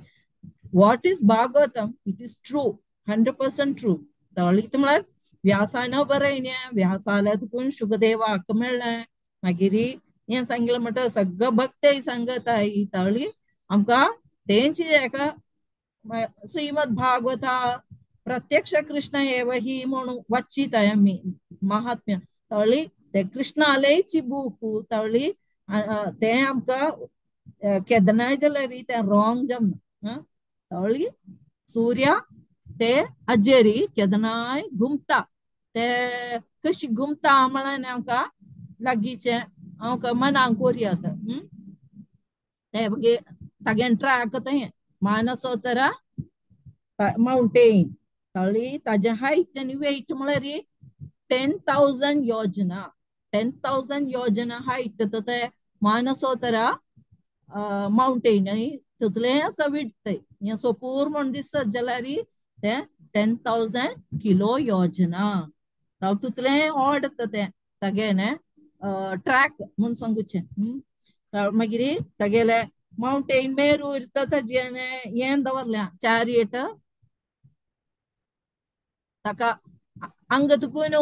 what is Bhagavatam it is true 100% true. तवळी म्हळ्यार व्यासान बरयलें व्यासाले तुकून शुकदेवाक मेळ्ळें मागीर हें सांगलें म्हणटा सगळं भक्तय सांगताय तळी आमकां तेंची एका श्रीमद भागवता प्रत्यक्ष कृष्ण एव ही म्हणून वाचिताय आमी महात्म्य तळी ते कृष्णालेची बूक तळी ते आमकां केदनाय जाल्यार तें रॉंग जमना तळी सूर्य ते अजेरी केदनाय घुमता ते कशी घुमता म्हळ्यार आमकां लागींचे आमकां मनाक कोरयात ते मागीर तागें ट्रॅक तें मानसोत्तर माउंटेन तळी ताजें हायट आनी वेट म्हळ्यार 10,000 योजना 10,000 योजना हायट ते मानसोत्तर माउंटेन तितलें आसा विडतय हें सोपूर म्हूण दिसत जाल्यार तें 10,000 किलो योजना तितलें ऑड तें तागेलें ट्रॅक म्हूण सांगुचें. मागीर तागेलें माउंटेन मेरू इरता ताजें हें दवरलें चॅरियट ताका हांगा तुकून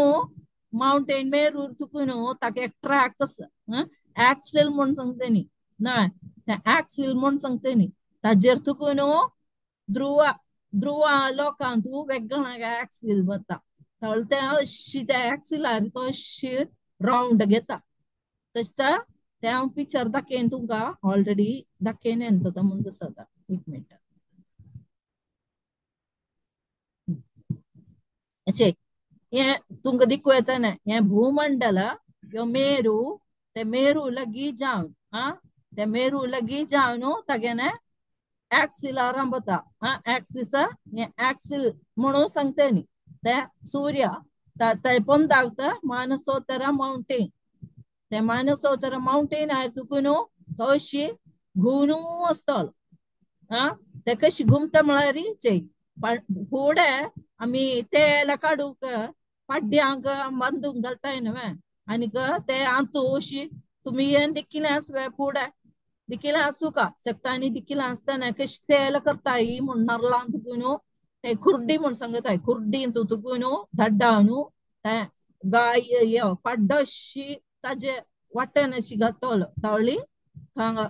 माउंटेन मेरूर तुकून ताका एक ट्रॅक आसा एक्सेल म्हूण सांगता न्ही ना तें एक्सेल म्हूण सांगता न्ही ताजेर तुकून ध्रुव ध्रुव लोकांत वेगळ्या एक्सेल वता तें अशी त्या एक्सिलार तो अशी रावंड घेता तशें तें हांव पिक्चर दाखयन तुमकां ऑलरेडी दाखयन येता म्हूण दिसता. एक मिनट अशें हें तुमकां दिकू येता न्ही हें भूमंडल ह्यो मेरू ते मेरू लागीं जावन आं ते मेरू लागीं जावन तागेलें एक्सिल आरंभ जाता आं एक्सिस हें एक्सिल म्हणून सांगता न्ही ते सूर्य ते पोंदाक मानसोत्तर माउंटेन ते मानसोत्तर माउंटेन आयर तुकून तो अशी घुंवनू आसतलो आं ते कशी घुमता म्हळ्यार चय फुडें आमी तेल काडूंक पाड्ड्यांक बांदूंक घालताय न्हय आनीक ते आंतू अशी तुमी हें देखिल्लें आसवे फुडें देखिल्लें आसूं का सेप्टांनी देखिल्लें आसतना कशें तेल करताय म्हूण नाल्लां तुकून ते खुर्डी म्हूण सांगताय खुर्डी तुकून धड्डावन ते गाय पाड्डो अशी ताजे वाटेन अशी घातलो तळी हांगा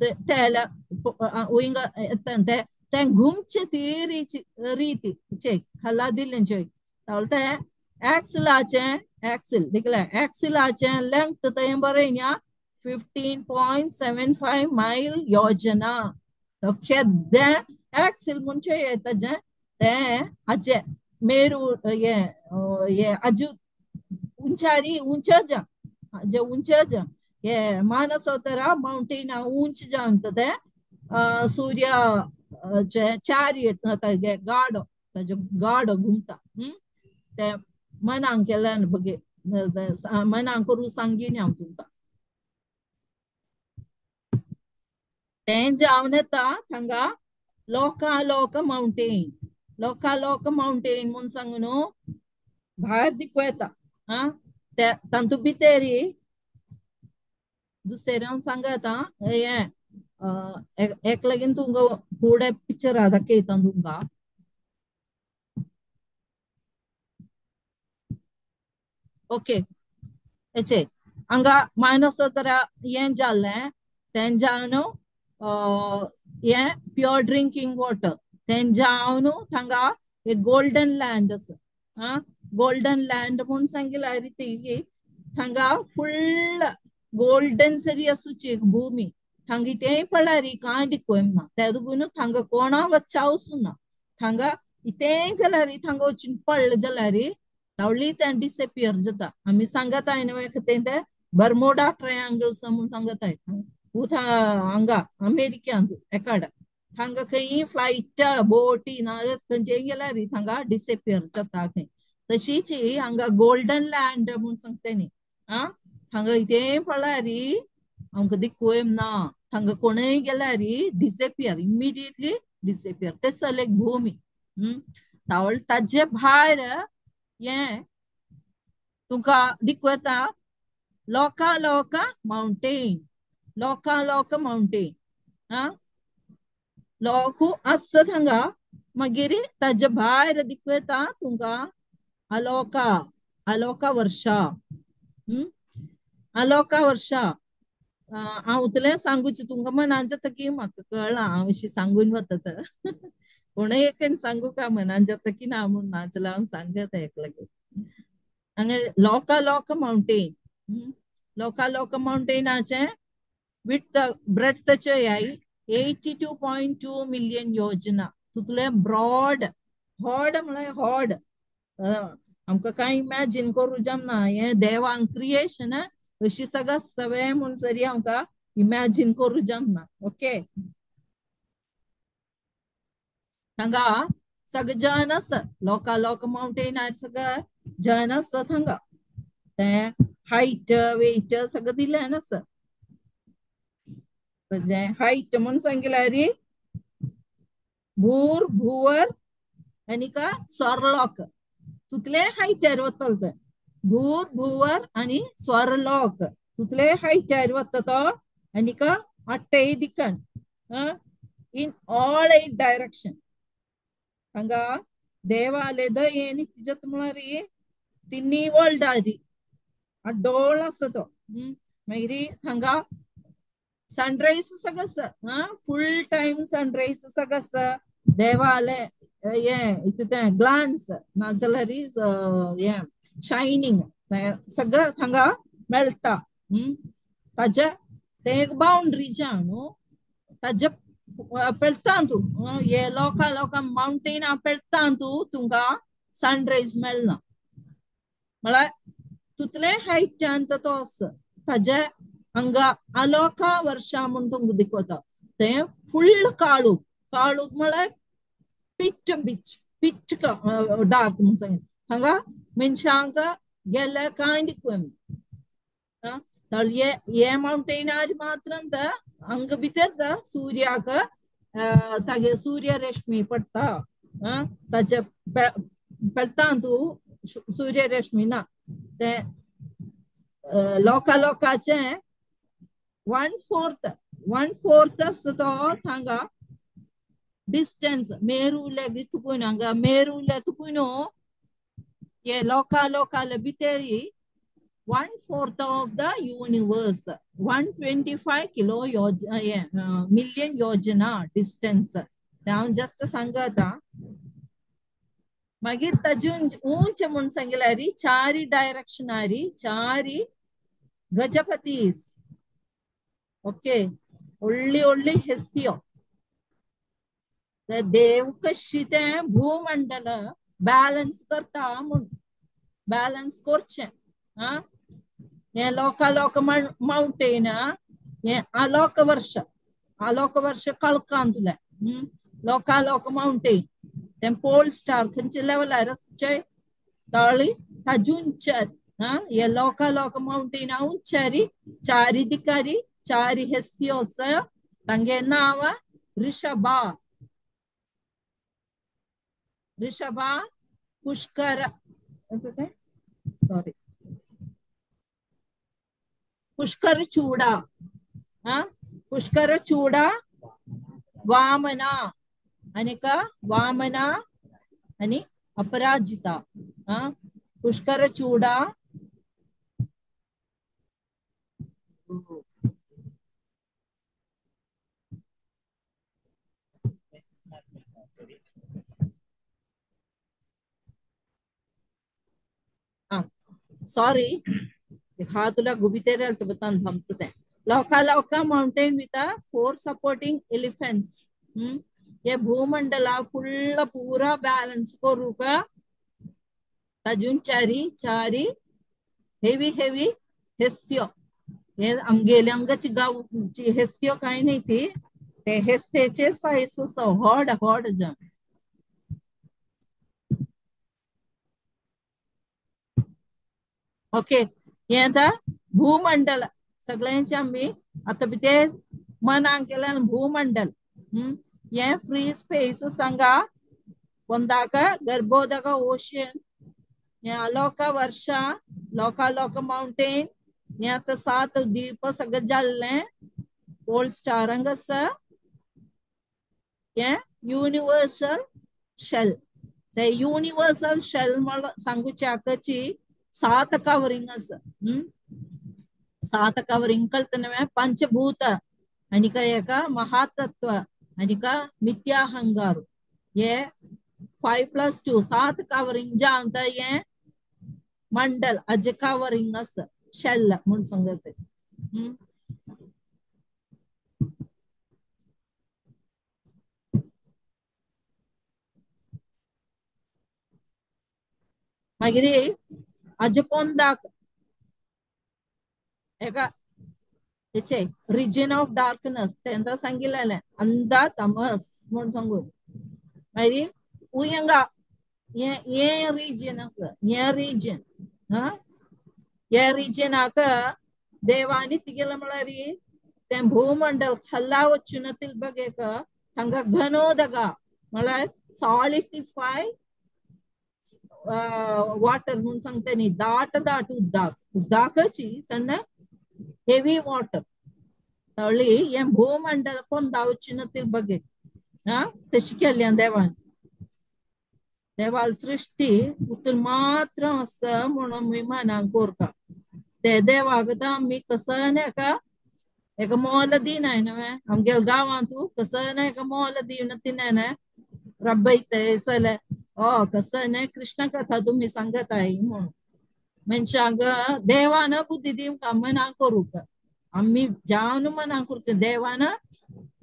तेल हिंगा ते तें घुमचे ती रीती चेय खाला दिलें चोय तें एक्सिलाचें एक्सिल देखलें एक्सिलाचें लेंथ तें बरें न्ही 15.75 मायल योजना केदें एक्सिल म्हणजे ताजें तें हाजें मेरू हें हें आजू उंचारी उंच जा जे उंच जा हे मानसोत्तर माउंटेन उंच जावन तें सूर्य चॅरियट तागे गाडो ताजो गाडो घुमता तें मनांक केल्यान बगे मनांक करूं सांगीन हांव तुमकां. तें जावन येता हांगा लोकालोक माउंटेन लोकालोक माउंटेन म्हूण सांगून भायर दिकू येता आं ते तातूंत भितरी दुसरें हांव सांगता हें एक लागीन तुमकां फुडें पिक्चरां दाखयता तुमकां. ओके हेचे हांगा मानसोत्तर हें जालें तें जावन हें प्योर ड्रिंकींग वॉटर तें जावन हांगा एक गोल्डन लँड आसा आं गोल्डन लँड म्हूण सांगिल्ल्या रिती हांगा फुल्ल गोल्डन सरी आसूची एक भूमी थांगा इतेंय पळ्ळ्यार कांय दिकू येना ते देखून थांगा कोणा वच्चा वचूना थांगा इतेंय जाल्यार थांगा वचून पडलें जाल्यार तावळी तें डिसएपियर जाता. आमी सांगताय न्हय तें तें बर्मोडा ट्रायंगल्स म्हूण सांगताय हांगा अमेरिकेंत एकाडा थांगा खंय फ्लायट बोटी नाजाल्यार खंयचेय गेल्यार थांगा डिसएपियर जाता खंय. तशीच हांगा गोल्डन लँड म्हूण सांगता न्ही आं थांगा इतेंय पळ्ळ्यार आमकां दिकू येना थांगा कोणूय गेल्यार डिसएपियर इमिडिएटली डिसएपियर ते सल एक भूमी. तावळ ताजे भायर हें तुमकां दिकू येता लोकालोक माउंटेन लोकालोक माउंटेन आं लोकू आसता हांगा मागीर ताजे भायर दिकू येता तुमकां अलोका अलोका वर्षा. अलोका वर्षा हांव उतलें सांगूची तुमकां मनान जाता की म्हाका कळ्ळां हांव अशी सांगून वता तर कोणूय एकन सांगू का मनान जाता की ना म्हूण नाजाल्यार हांव सांगता एक लागीं. हांगा लोका लोक माउंटेन लोका लोक माउंटेनाचें विथ ब्रेडथचे याय 82.2 मिलियन योजना. तुतले ब्रॉड हॉड म्हळ्यार हॉड आमकां कांय इमॅजीन करूं जमना हें देवान क्रिएशन अशी सगळं सगळें म्हूण सरी आमकां इमॅजीन करूं जमना. ओके हांगा सगळें जन आसा लोका लोक माउंटेनार सगळें जन आसा थांगा तें हायट वेट सगळें दिलें आसा. हायट म्हूण सांगिल्यार भूर भुवर आनी का स्वर्लोक तुतले हायटार वतलो तें भूर भुवर आनी स्वर्लोक तुतले हायटार वता तो आनी का आठय दिकान इन ऑल 8 डायरेक्शन. हांगा देवाले दयेन तिजत म्हळ्यार तिन्ही वर्ल्डारी डोळ आसा तो. मागीर हांगा सनरायज सगळं आसा फुल टायम सनरायज सगळं आसा. देवाले हें इतलें ग्लान्स नाजाल्यार हें शायनींग सगळं हांगा मेळटा. ताजे तें एक बाउंड्रीचें न्हू ताजे पेळटा तूं हे लोकां लोकां माउंटेना पेळटा तूं तुमकां सनरायज मेळना म्हळ्यार तुतले हायटान तो आसा. ताजे हांगा अलोका वर्षा म्हूण तुमकां दिखवता तें फुल्ल काळूक काळूक म्हळ्यार पिच बीच पिच डार्क म्हूण सांगितलें. हांगा मनशांक गेल्यार कांय दिकूं हे माउंटेनार मात्र हांगा भितर सूर्याक तागे सूर्य रश्मी पडटा ताचे पेळटा तूं सूर्य रश्मी ना तें लोका लोकाचें 1/4 आसता तो हांगा डिस्टन्स मेरू लेगीत तुकून हांगा मेरू तुकून हे लोका लोकाले भितर 1/4 of the universe 125 kilo million Yojana distance. हांव जस्ट सांगता. मागीर ताजे उंच म्हूण सांगिल्यार चारी डायरेक्शनारी चारी गजपतीस. ओके व्हडली व्हडली हेस्तियो देव कशी तें भूमंडल बॅलन्स करता म्हूण बॅलन्स करचें. हें लोका लोक माउंटेन हें आलोक वर्ष आलोक वर्ष कळकान तुलें लोका लोक माउंटेन तें पोल स्टार खंयच्या लेवलार आसचें ताळी ताजी उंचार हे लोका लोक माउंटेन उंचारी चारी दिकारी चारी हेस्तियो आसा. तांगे नांव ऋषभा ऋषभा पुष्कर सॉरी पुष्कर चूड़ा पुष्कर चूड़ा वामना अनिका वामना आणि अपराजिता पुष्कर चूड़ा सॉरी हातुला गुबितेर थंपते लोका लोका माउंटेन विथ 4 सपोर्टिंग एलिफेंट्स. ये भूमंडला फुल्ल पूरा बैलेंस करूका ताजून चारी चारी हेवी हेवी हेस्तियो हे आमगेले अंगाची गांव हेस्तियो कांय न्ही ती ते हेस्तेचे सायज आसा व्हड व्हड जाम. ओके हें आतां भूमंडल सगळ्यांचे आमी आतां भितर मनाक केल्यान भूमंडल हें फ्री स्पेस सांगा ಒಂದಾಗ ಗರ್ಭೋದಕ ಓಷನ್ अलोक वर्षा लोकालोक माउंटेन हें आतां सात द्वीप सगळें जाल्लें ओल्ड स्टार हांगा आसा हें युनिवर्सल शेल. ते युनिवर्सल शेल सांगूची 7 कवरिंग आसा. 7 कवरिंग कळटना पंचभूत आणि का एका महातत्व आणि का मिथ्याहंगार हे 5 + 2 7 कवरिंग जावन हे मंडल अज कवरिंग आसा शेल म्हूण सांगत. मागीर अज पोंदाक एका हेचे रिजन ऑफ डार्कनेस तेंका सांगिल्लें अंधा तमस म्हूण सांगून. मागीर उयंगा हे रिजन आसा, हे रिजन हे रिजनाक देवानी तिगेले म्हळ्यार तें भूमंडल खाला वचून तिलबगेक हांगा घनोदगा म्हळ्यार सॉलिडिफाय वाटर म्हूण सांगता न्ही, दाट दाट उदक, उदकाची सಣ್ಣ हेवी वाटर तळी हे भूमंडल पोंदा वचून तिलबगे तशी केल्ल्या देवान. देवाल सृष्टी उतून मात्र आसा म्हणून आमी मनाक कोरता. ते देवाक आमी कसं ना एका एका मोल दिनाय न्हय आमगेल्या गांवांत कसं ना एका मोल दिवन तिनाय रब्बयते सले ओ कसं न्हय कृष्ण कथा तुमी सांगत आहे म्हणून मनशांक देवान बुद्धी दिवंक मनाक करूंक आमी जावन मनाक करचें देवान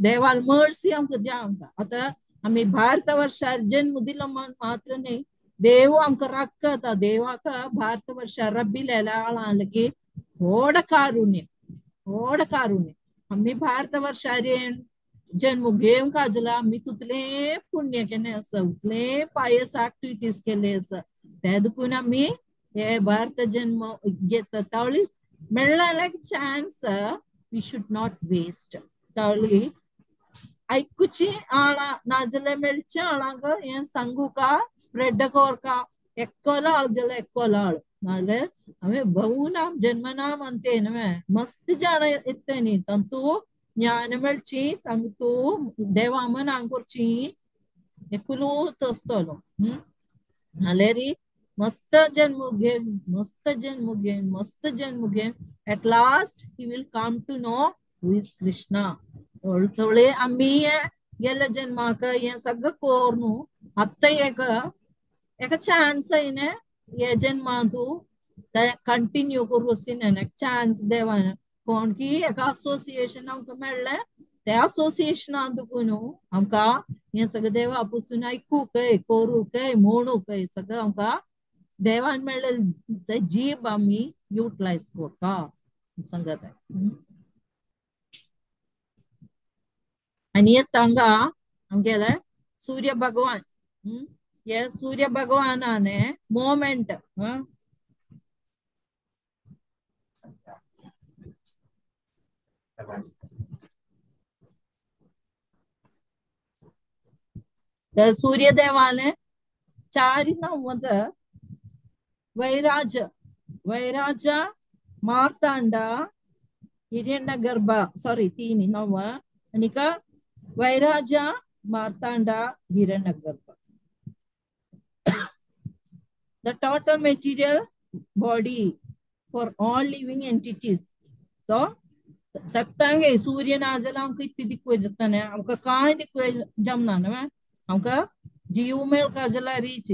देवाल मर्सी आमकां जावंक. आतां आमी भारत वर्षार जन्म दिलो म्हण मात्र न्ही, देव आमकां राखता. देवाक भारत वर्षार रब्बिलेल्या आळान की व्हड कारुण्य, व्हड कारुण्य. आमी भारत वर्षार जन्म घेवंक आजला आमी तितलें पुण्य केलें आसा, उतले पायस एक्टिविटीज केले आसा, ते देखून आमी हे भारत जन्म घेता. तावळी मेळ्ळा chance we should not waste. तावळी आयकुची आळा नाजाल्यार मेळचे आळांक हें सांगू का स्प्रेड कोरका एक्कोलो आळ जाल्यार एक्कोलो आळ, नाजाल्यार हांवें बहुनाम जन्मनाम अंते न्हय मस्त जाणां येता न्ही तांतू ज्ञान मेळची तांतू देवा मनांक करची एकूच आसतलो. नाल्यार मस्त जन्म घेवन मस्त जन्म घेवन मस्त जन्म घेवन at last he will come to know who is Krishna. थोडे आमी गेल्या जन्माक हें सगळें कोर न्हू आतां एक एका चान्स आयने हे जन्मांतू ते कंटिन्यू करूं वचीना चान्स देवान कोण की एका असोसिएशन आमकां मेळ्ळें त्या असोसिएशनान देखून न्हू आमकां हें सगळें देवा पसून आयकूंकय करूंकय म्हणूंकय सगळें आमकां देवान मेळ्ळें ते जीब आमी युटिलायज करता सांगत. आनी तांगा आमगेले सूर्य भगवान, हे सूर्य भगवानाने मोमेंट सूर्यदेवाने चार नांव वैराज, वैराज मार्तांड हिरण्य गर्भ सॉरी तीन नांव आनी का वैराज मार्तांड हिरण्य गर्भ. The total material body for all living entities. So सगळ्यांक सूर्य नाजाल्यार आमकां इतली दिकू जाता न्हय, आमकां कांय दिकू जमना न्हय, आमकां जीव मेळका जाल्यार रीच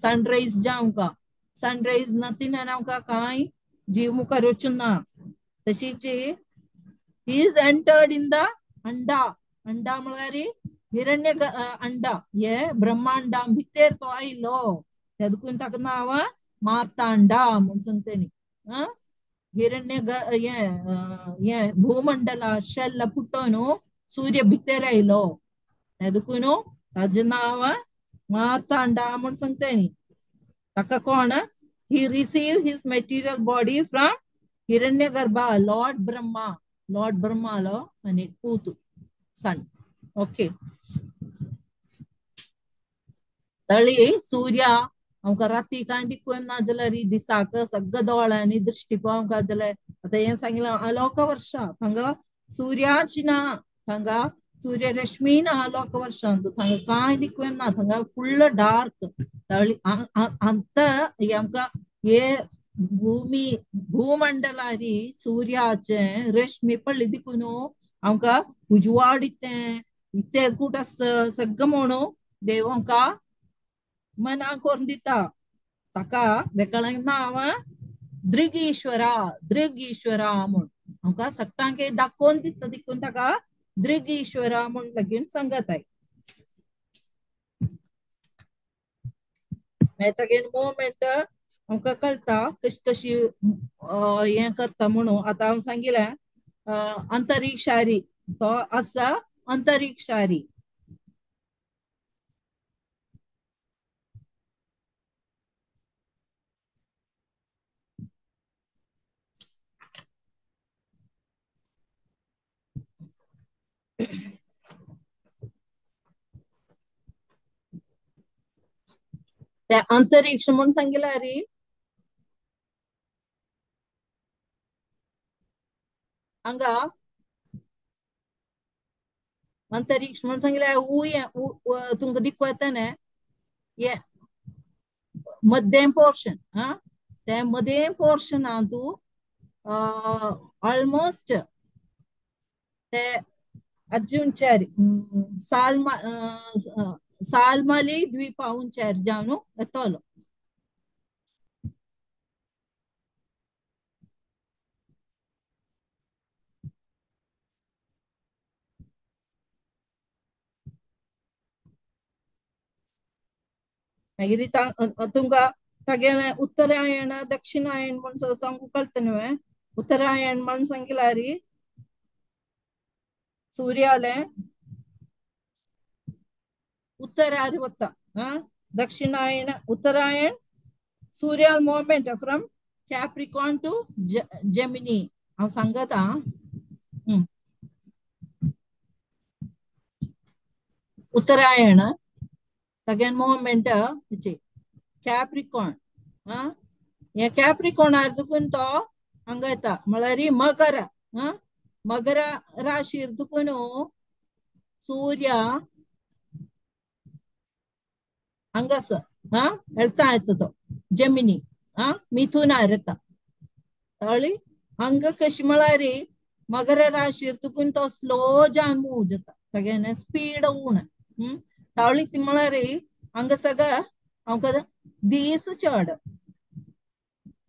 सनरायज जावंका सनरायज नथिंग आमकां कांय जीव मुखार वचून ना. तशीच he is entered in the अंडा, अंडा म्हळ्यार हिरण्य अंडा हे ब्रह्मांडा भितर तो आयलो ते देखून ताका नांव मार्तांडा म्हूण सांगता न्ही. हिरण्य हे भूमंडला शेल्ल पुटोवन सूर्य भितर आयलो ते देखून ताजें नांव मार्तांडा म्हूण सांगता न्ही. ताका कोण he receive his material body from Hiranyagarbha lord Brahma, lord ब्रह्मालो आनी पूत सन. ओके तळी सूर्य आमकां राती कांय दिकू ना जाल्यार दिसाक सगळ्या दोळ्यांनी दृश्टी पळोवंक जाल्यार आतां हें सांगिल्लें अलोक वर्षा हांगा सूर्याची ना, हांगा सूर्यरश्मीन आलोक वर्षांत थंगा कांय दिक्वेन ना थंगा फुल्ल डार्क अंत आमकां हे भूमी भूमंडलारी सूर्याचे रश्मी पडली दिकून आमकां उजवाड इतें इतें कूट आसा सगळें म्हणून देव आमकां मना करून दिता. ताका वेगळें नांव दृगीश्वरा दृगीश्वरा म्हूण आमकां सगळ्यांक दाखोवन दिता देखून ताका दृगीश्वरा म्हूण लागीं सांगताय. मागीर तागेले मुवमेंट आमकां कळटा कशी कशी हें करता म्हणून. आतां हांव सांगिलें अंतरिक्षारी तो आसा अंतरिक्षारी. ते अंतरिक्ष म्हूण सांगिलां रे हांगा अंतरिक्ष म्हूण सांगिलें तुमकां दिक्कू येता न्ही हे मध्यम पोर्शन हा ते मध्यम पोर्शनांत तूं ऑलमोस्ट ते अज्जुंचारी साल्मा साल्माली द्वीपा उंचार जावन येतलो. मागीर तुमकां तागेलें उत्तरायण दक्षिणायण म्हूण सांगूंक कळटा न्हय. उत्तरायण म्हूण सांगिलां रे सूर्यालें उत्तरार वता दक्षिणायन उत्तरायण सूर्या movement from Capricorn to Gemini हांव सांगता. उत्तरायण तागेलें मुवमेंट कॅप्रिकॉन हे कॅप्रिकॉनार दुखून तो हांगा येता म्हळ्यार मकर मकर राशीर दुखून सूर्य हांगासर येता येता तो जेमिनी मिथुनार येता. कळ्ळी हांगा कशी म्हळ्यार मकर राशीर तुकून तो स्लो जावन मूव जाता तागेलें स्पीड उणें. तावळी ती म्हळ्यार हांगा सगळं आमकां दीस चड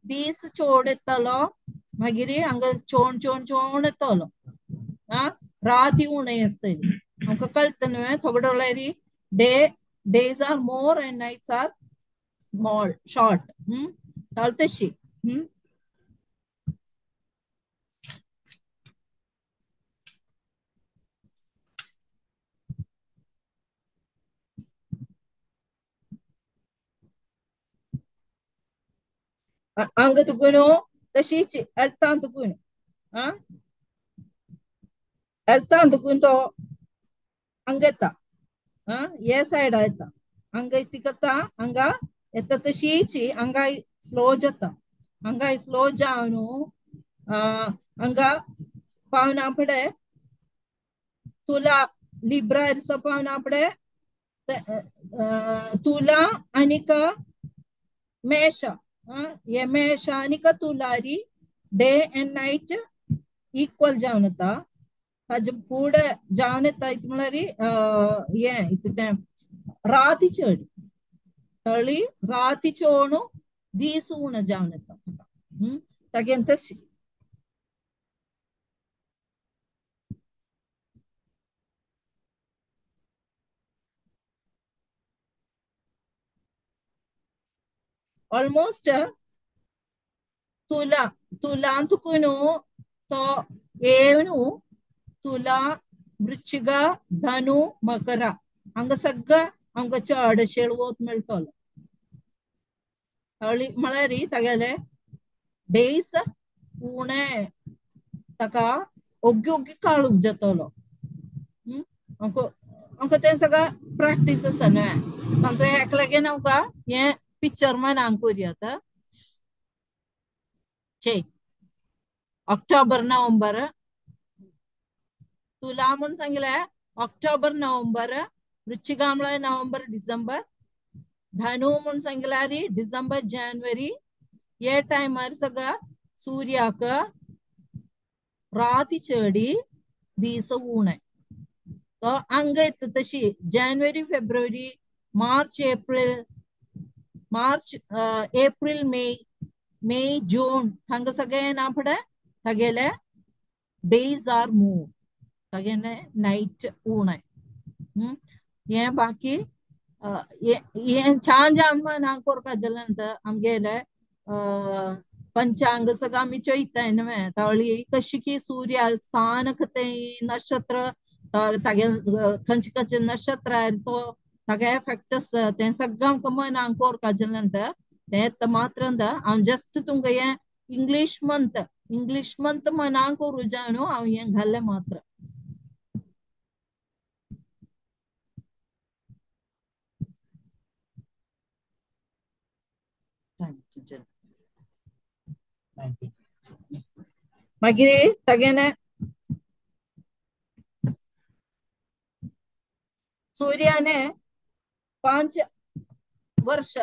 दीस चोड येतलो मागीर हांगा चोण चोण चोण येतलो राती उणें आसतली आमकां कळटा न्हय थोडे म्हळ्यार day days are more and nights are small short. तशी हांगा तुकून तशीच एल्तान तुकून एल्तान तुकून तो हांगा येता हे सायडा येता हांगा ती करता हांगा येता तशीच हांगा स्लो जाता हांगा स्लो जावन हांगा पावना फुडें तुला लिब्रा दिसा पावना फुडें तुला आनीक मेष हे मेष आनीक तुलारी डे एंड नायट इक्वल जावन येता. ताजे फुडें जावन येता म्हळ्यार हें तें राती चड तळी राती चोण दीस उणें जावन येता तागेलें तशी. ऑलमोस्ट तुला तुलान तुकून तो येवन तुला वृश्चिक धनु मकर हांगा सगळं आमकां चड शेळवत मेळटलो. तळी म्हळ्यार तागेले डेज उणें ताका ओग्गी ओग्गी काळूक जातलो. आमकां आमकां तें सगळें प्रॅक्टीस आसा न्हय तांतूं हेका लागून आमकां हें पिक्चर मनांक करुया आतां. चे ऑक्टोबर नोव्हेंबर तुला म्हूण सांगिलें ऑक्टोबर नोव्हेंबर, वृश्चिका म्हळ्यार नोव्हेंबर डिसेंबर, धनु म्हूण सांगल्यार डिसेंबर जानेवारी. हे टायमार सगळं सूर्याक राती चडी दीस उणे. तो हांगा येता तशी जानेवारी फेब्रुवारी March April, March April May, मे जून हांगा सगळे ना फुडें तागेले डेज are move, तागेले नायट उणे. हे बाकी हे छान जावन ना कोरपा जालें नंतर आमगेले पंचांग सगळं आमी चोयताय न्हय तावळी कशी की सूर्या स्थान ते नक्षत्र तागे खंयचे खंयचे नक्षत्र तो तागे एफेक्ट आसा तें सगळें आमकां मनांक कोरपा जालें नंतर तें मात्र हांव जस्ट तुमकां हें इंग्लीश मंथ, इंग्लीश मंथ मनांक करूं जाय न्हू हांव हें घालें मात्र. मागीर तागेले सूर्याने 5 वर्ष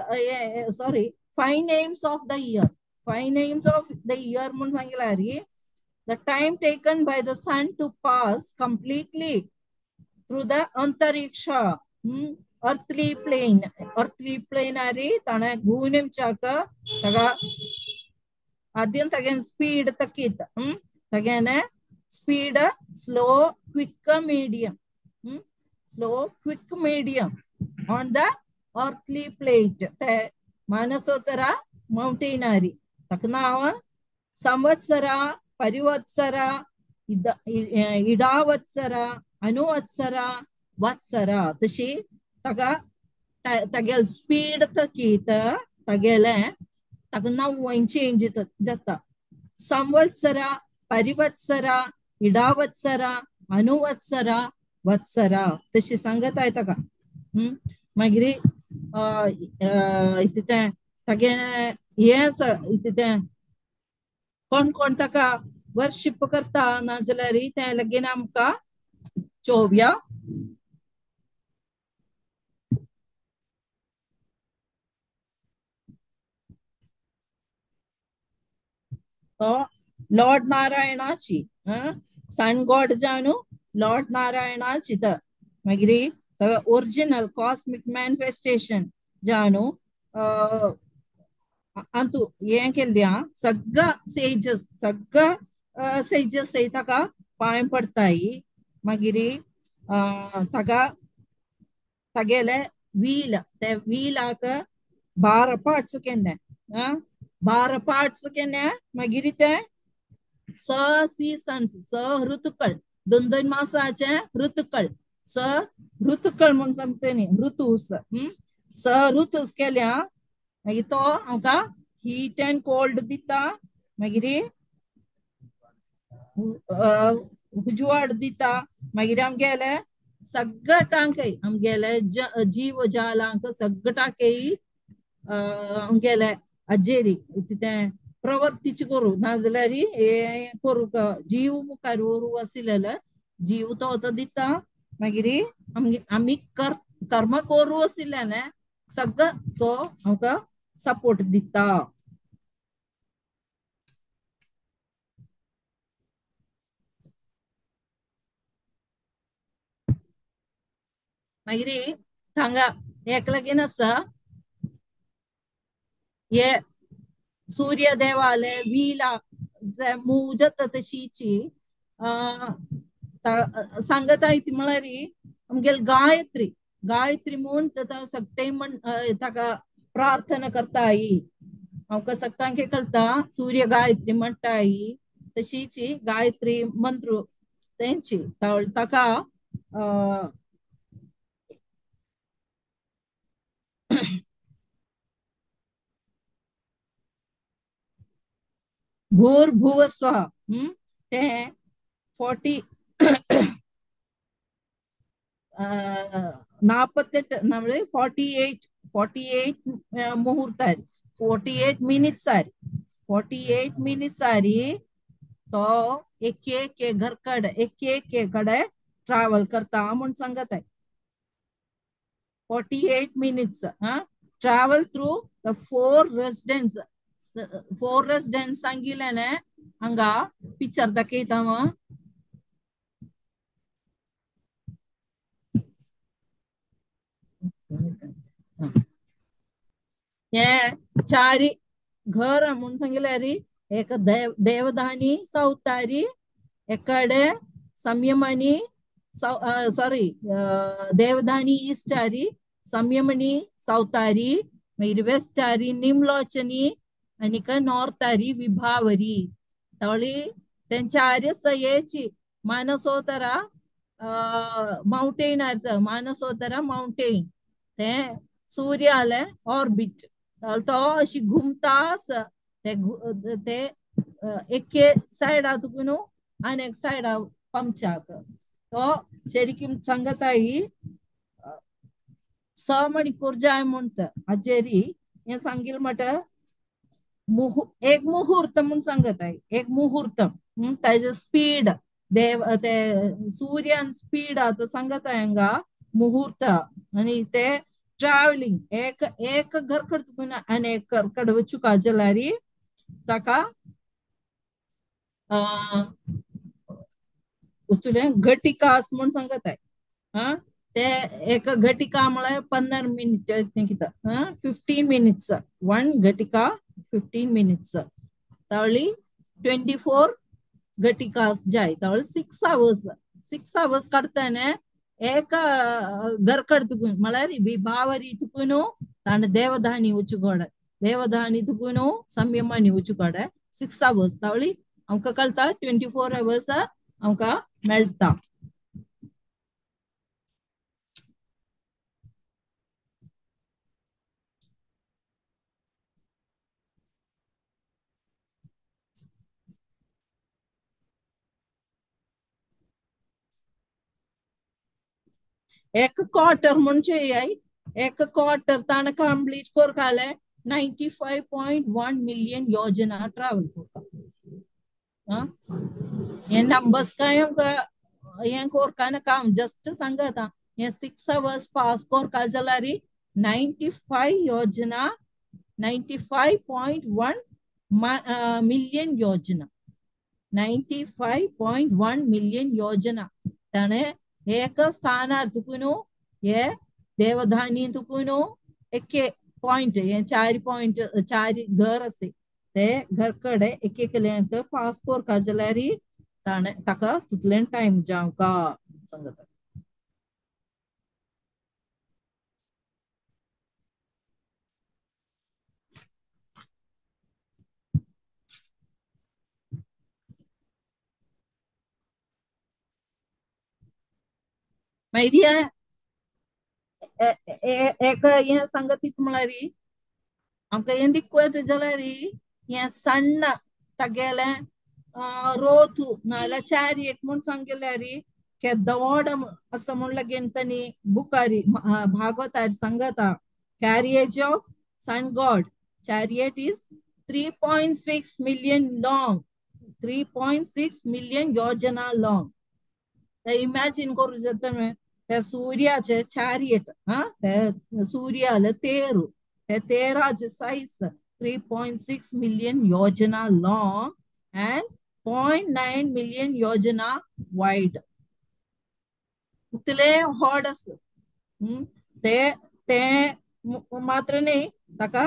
sorry 5 names of the year, 5 names of the year म्हूण सांगल्यार the time taken by the sun to pass completely through the अंतरिक्ष earthly plane, earthly plane आरी ताणें घुंवनेमच्याक ताका आद्यम तागेन speed तकीत, तागेने speed slow quick medium, slow quick medium on the earthly plate. ते मानसोत्तरा mountain आरी ताका नांव संवत्सरा, परिवत्सरा, इडावत्सरा, अनुवत्सरा, वत्सरा. तशी ताका तागेल स्पीड तकीत तागेले ताका नांव चेंज जाता. संवत्सरा, परिवत्सरा, इडावत्सरा, अनुवत्सरा, वत्सरा तशी सांगत आहे ताका. मागीर तें तागे हें आसा तें कोण कोण ताका वर्शिप करता नाजाल्यार तें लगीन आमकां चोवया. तो लॉर्ड नारायणाची सन गॉड जाणू लॉर्ड नारायणाची. तर मागीर ओरिजिनल कॉस्मिक मॅनिफेस्टेशन जाणू अंतू हें केल्लें सगळं सेजस, सगळं सेजस ताका पांय पडताय. मागीर ताका तागेले व्हील, ते व्हीलाक 12 पार्ट्स केन्ना, 12 पार्ट्स केन्ना. मागीर ते 6 सीसन्स, 6 ऋतुकळ, 2 2 मासाचे ऋतुकळ, 6 ऋतुकळ म्हूण सांगता न्ही, ऋतूस, 6 ऋतूस केल्या. मागीर तो आमकां हीट एंड कोल्ड दिता, मागीर उजवाड दिता. मागीर आमगेले सगळ्यांकय आमगेले जीव जालांक सगळ्यांकय आमगेले अजेरी तें प्रवर्तीच करूं नाजाल्यार हें करूंक जीव मुखार व्हरूं आशिल्लें जीव तो दिता. मागीर आमी कर्म करूं आशिल्ल्यान सगळं तो आमकां सपोर्ट दिता. मागीर थांगा एक लागीन आसा हे सूर्य देवाले व्हीला मूव जाता तशीची सांगता ती म्हळ्यार आमगेले गायत्री, गायत्री म्हूण सगळे म्हण ताका प्रार्थना करताय. आमकां सगळ्यांक कळटा सूर्य गायत्री म्हणटाय तशीची गायत्री मंत्र तेंची ताका भूर्भुव स्व ते 40 48 48 48 मुहूर्त 48 मिनट्स आरी 48 मिनट्स आरी तो एक एक घर कड़े एक एक कड़े ट्रॅव्हल करता म्हूण सांगत आहे. 48 minutes travel through the four residents. Four residents सांगिल्ल्याने हांगा पिक्चर दाखयता. हे चारी घर म्हूण सांगिल्ल्यार एक देवदानी सावतारी, एकडे संयमनी सॉरी देवदानी ईस्टारी, संयमनी सावतारी, मागीर वेस्टारी निमलोचनी आनीक नॉर्थारी विभावरी. तवळी तेंच्या आर्य येची मानसोतरा माउंटेन मानसोतरा माउंटेन ते सूर्याले ऑर्बिट तो अशी घुमता ते एके सायडा तुकून आनी एक सायडा पंचाक तो शरिकीम सांगताई 6 मणिकूर जाय म्हणटा हाजेरी हे सांगील म्हट एक मुहूर्त म्हूण सांगत आहे. एक मुहूर्त ताजे स्पीड देव ते सूर्यान स्पीड आतां सांगत आहे हांगा मुहूर्त आनी ते ट्रॅव्हलिंग एक एक घर कडे आनी एक घर कडेन वचूंक जाल्यार ताका घटिका म्हूण सांगत आहे. हा ते एक घटिका म्हळ्यार 15 मिनिट कितें 15 मिनिट्स 1 घटिका 15 मिनिट्स तवळी 24 घटिका जाय तवळी 6 आवर्स 6 आवर्स काडटने एक घर कडेन तुकून म्हळ्यार विभावरी तुकून ताणें देवदानी वचूंक देवदानी तुकून संयमानी वचूंक 6 आवर्स तवळी आमकां कळटा 24 आवर्स आमकां मेळटा. एक क्वार्टर म्हणजे एक क्वार्टर ताणें कंप्लीट करपाले 95.1 मिलियन योजना ट्रॅव्हल करता. हे नंबर्स काय हें करपाना काम जस्ट सांगता. हे 6 आवर्स पास करपा जाल्यार 95 योजना 95.1 मिलियन योजना 95.1 मिलियन योजना ताणें एक स्थानार तुकून हे देवधानी तुकून एके पॉइंट हे 4 पॉइंट 4 घर असे ते घर कडे एक एकल्यांक पास करपा जाल्यार ताणें ताका तितलें टायम जावंका सांगता. मागीर एक हें सांगत म्हळ्यार आमकां हें दिक्कू येता जाल्यार हें सण्ण तागेलें रोथ नाजाल्यार चॅरियट म्हूण सांगिल्ल्यार केदो आसा म्हूण लागीं तांणी बुकारी भागवतार सांगता carriage of sun god chariot is 3.6 million long 3.6 million yojana long. Imagine करूं जाता ते सूर्याचे चॅरियट ते सूर्याले तेरू ते तेराचे size 3.6 million yojana long and 0.9 million yojana wide. इतले व्हड आसा ते ते मात्र न्ही ताका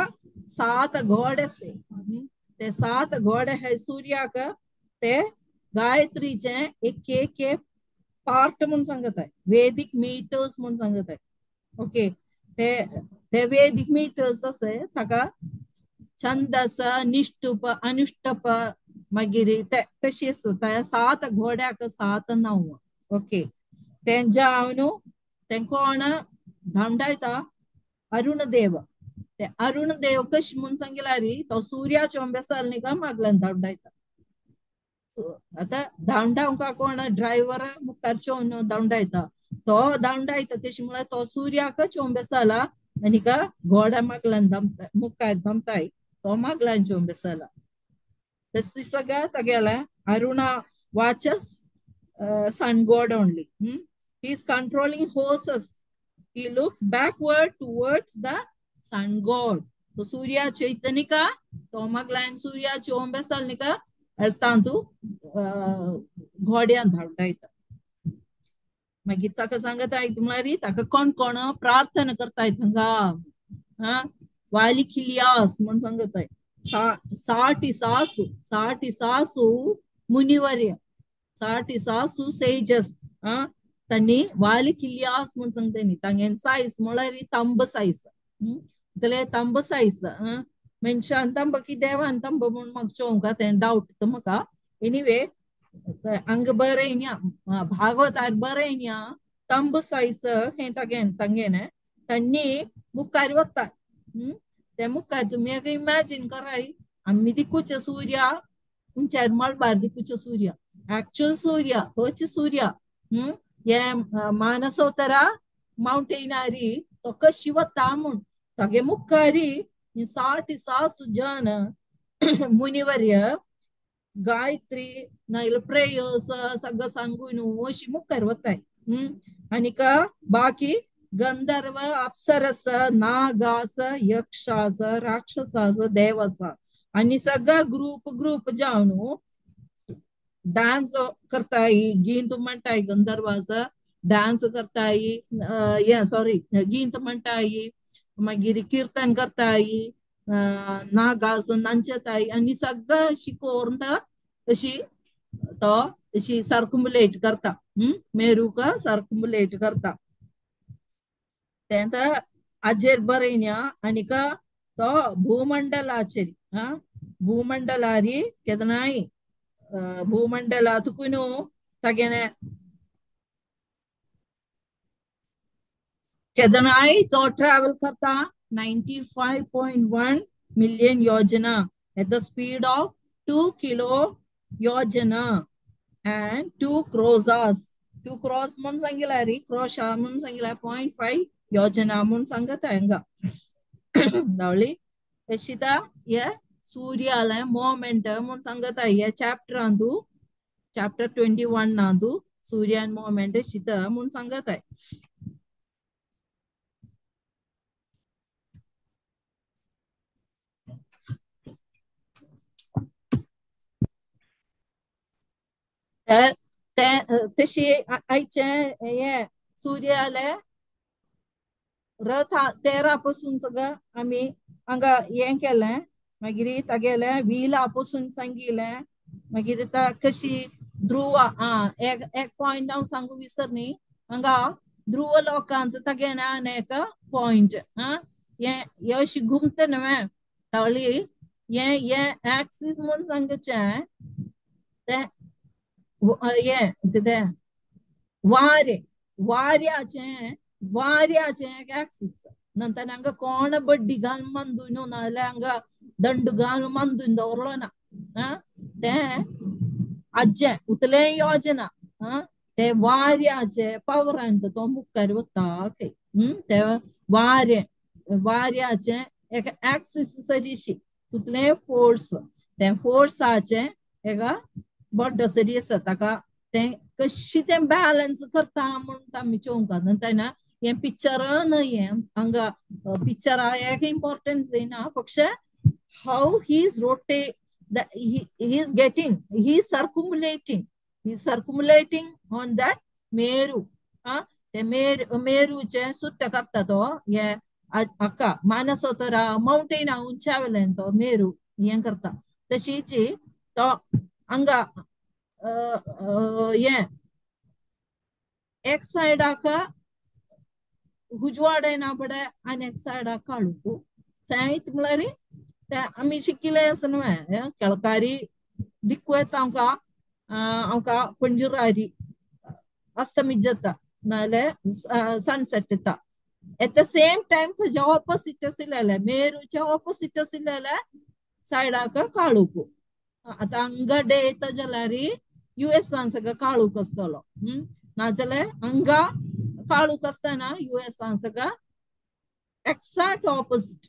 7 घोडे आसा ते 7 घोडे हे सूर्याक ते गायत्रीचे एक एक पार्ट म्हूण सांगत आहे. वेदीक मिटर्स म्हूण सांगत आहे. ओके ते ते वेदीक मिटर्स आसा ताका छंदस निष्टुप अनुष्टप मागीर ते तशी आसा 7 घोड्याक 7 नांव. ओके तेंच्या हांव न्हू तें कोण धांवडायता अरुणदेव. ते अरुणदेव कशें म्हूण सांगिल्यार तो सूर्याचो बेसाल न्ही काय मागल्यान धांवडायता. आतां धांवडावंक कोण ड्रायव्हर मुखार चोवन धांवडायता तो धांवडायता कशें म्हळ्यार तो सूर्याक चोवन बेसाला आनी का घोड्या मागल्यान धांवता मुखार धांवताय तो मागल्यान चोवन बेसाला. तशी सगळ्या तागेल्या Aruna वाचस sun god only. He is controlling horses. He looks backward towards the sun god. So Surya Chaitanika, Tomaglan Surya Chombesalnika, Altantu घोड्यान धाडटायता. मागीर ताका सांगता म्हळ्यार ताका कोण कोण प्रार्थना करताय थंगा, हा वालिखिलियास म्हण सांगताय. 60 सासू, 60 सासू मुनिवर्य, 60 सासू सेजस, हा तांणी वालिखिलियास म्हण सांगता न्ही. तांगेन सायज म्हळ्यार तांब सायज, जाल्यार तांब सायज मनशान तांब की देवान तांब म्हूण म्हाका चोवंक तें डावट तो म्हाका. एनिवे हांगा बरें न्ही, भागवतार बरें न्ही, तांब सायज हें तागेन तांगेन तांणी मुखार वता. ते मुखार तुमी एक इमॅजीन कराय, आमी दिकूचे सूर्या उंचार मळबार दिकूचे सूर्या, एक्चुअल सूर्या होच सूर्या. हे मानसोतरा माउंटेनारी तो कशी वता म्हूण तागे मुखारी 60 सासू जन मुनिवर्य गायत्री नाजाल्यार प्रेयर्स सगळं सांगून अशी मुखार वताय. आनीक बाकी गंधर्व अप्सरस नागास यक्षास राक्षसास देवस आनी सगळं ग्रुप ग्रुप जावन डांस करताय, गीत म्हणटाय, गंधर्वास डांस करताय, हे सॉरी गीत म्हणटाय, मागीर कीर्तन करताय, नागास नाचताय आनी सगळं शिकोवन अशी तो अशी सर्कुमुलेट करता, मेरूक सर्कुमुलेट करता. तें आजेर बरें न्ही. आनीक तो भूमंडलाचेर, हा भूमंडलारी केदनाय भूमंडला तुकून तागेने केदनाय तो ट्रॅव्हल करता 95.1 million yojana at the speed of 2 kilo yojana and 2 crosses. 2 cross म्हणून सांगितलं रे, क्रॉस म्हणून सांगितलं 0.5 योजना म्हणून सांगत आहे हांगा. धावली तशीता हे सूर्याला मोमेंट म्हणून सांगत आहे ह्या चॅप्टरांतू, चॅप्टर 21 नांतू सूर्यान मोमेंट शीत म्हणून सांगत आहे. तशी आयचे हे सूर्याले रथ 13 पासून सगळं आमी हांगा हें केलें, मागीर तागेलें व्हीला पासून सांगिलें, मागीर कशी ध्रुव, एक एक पॉयंट हांव सांगू विसर न्ही, हांगा ध्रुव लोकांत तागेलें आनी एक पॉयंट, हा हें अशी घुमता न्हय तावळी हें हें एक्सीस म्हूण सांगचें तें हें तें वारें, वाऱ्याचें वाऱ्याचें एक एक्सीस. नंतर हांगा कोण बड्डी घालून मंदून नाजाल्यार हांगा दंड घालून मंदून दवरलो ना, हा तें आज्जें उतलें योजना, हा ते वाऱ्याचे पावरान तो मुखार वता खंय. ते वारें वाऱ्याचें एक एक्सीस सरीशी तितलें फोर्स, तें फोर्साचें एका बड्डो सरी आसा ताका तें कशी तें बॅलन्स करता म्हूण आमी चोवंक नंतर ना हें पिक्चर न्हय, हें हांगा पिक्चरा एक इम्पॉर्टन्स दिना, पक्षे how he is rotate, he is getting, he is circumambulating, he is circumambulating on that Meru. हा ते मेरूचें सुट्ट करता तो हे हाका मानसोतरा माउंटेना उंचावेल्यान तो मेरू हें करता. तशीच तो हांगा हें एक सायडाक उजवाड येना पडे आनी एक सायडाक काळोख, तें म्हळ्यार तें आमी शिकिल्लें आसा न्हय, केळकारी दिक्कू येता आमकां, आमकां पणजुरारी अस्तमीत जाता नाजाल्यार सनसेट येता. एट the same time थंयच्या ऑपोसीट आशिल्लें मेरूच्या ऑपोसीट आशिल्लें सायडाक काळोख. आतां हांगा डे येता जाल्यार युएसान सगळो काळोख आसतलो, नाजाल्यार हांगा काळोख आसतना युएसान सगळो एक्साक्ट ऑपोसीट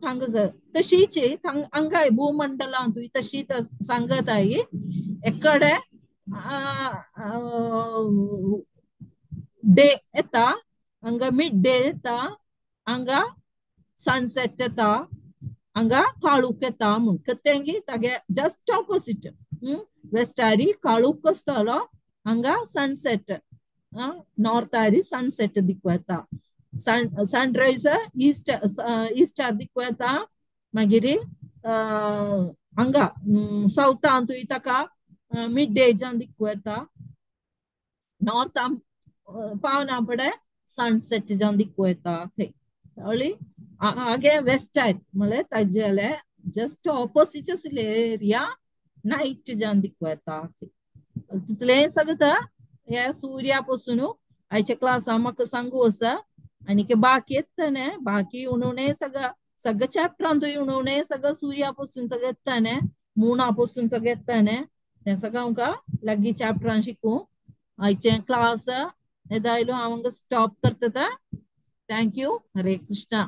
थांगा. तशीच हांगाय भूमंडलांतूय तशीच सांगत आहे, एकडे डे येता, हांगा मिड डे येता, हांगा सनसेट येता, हांगा काळूक येता म्हूण. तेंगी तागे जस्ट ऑपोजिट. वेस्टारी काळूक आसतलो, हांगा सनसेट, नॉर्थारी सनसेट दिक्कू येता. सनरायज ईस्ट ईस्टार दिक्कू येता, मागीर हांगा सावथांतूय ताका मिड डे जावन दिक्कू येता, नॉर्थान पावना फुडें सनसेट जावन दिक्कू येता थंय. कळ्ळी? हागे वेस्टार म्हळ्यार ताजेले जस्ट ऑपोजिट आशिल्ले एरिया नायट जावन दिक्कू येता. तितलें सगळं हे सुर्या पासून आयच्या क्लासा म्हाका सांगू आसा. आनी बाकी येता न्ही, बाकी उणुणे सगळं सगळं चॅप्टरांतूय उणुणे सगळं सुर्या पासून सगळं येता न्ही, मुणा पासून सगळं येता न्ही, तें सगळें आमकां लागीं चॅप्टरान शिकूं. आयचें क्लास येदायलो हांव हांगा स्टॉप करता. Thank you. Hare Krishna.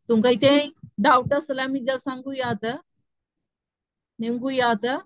तुमकां इतें डावट आसल्यार आमी सांगूया आतां, निमगुया आतां.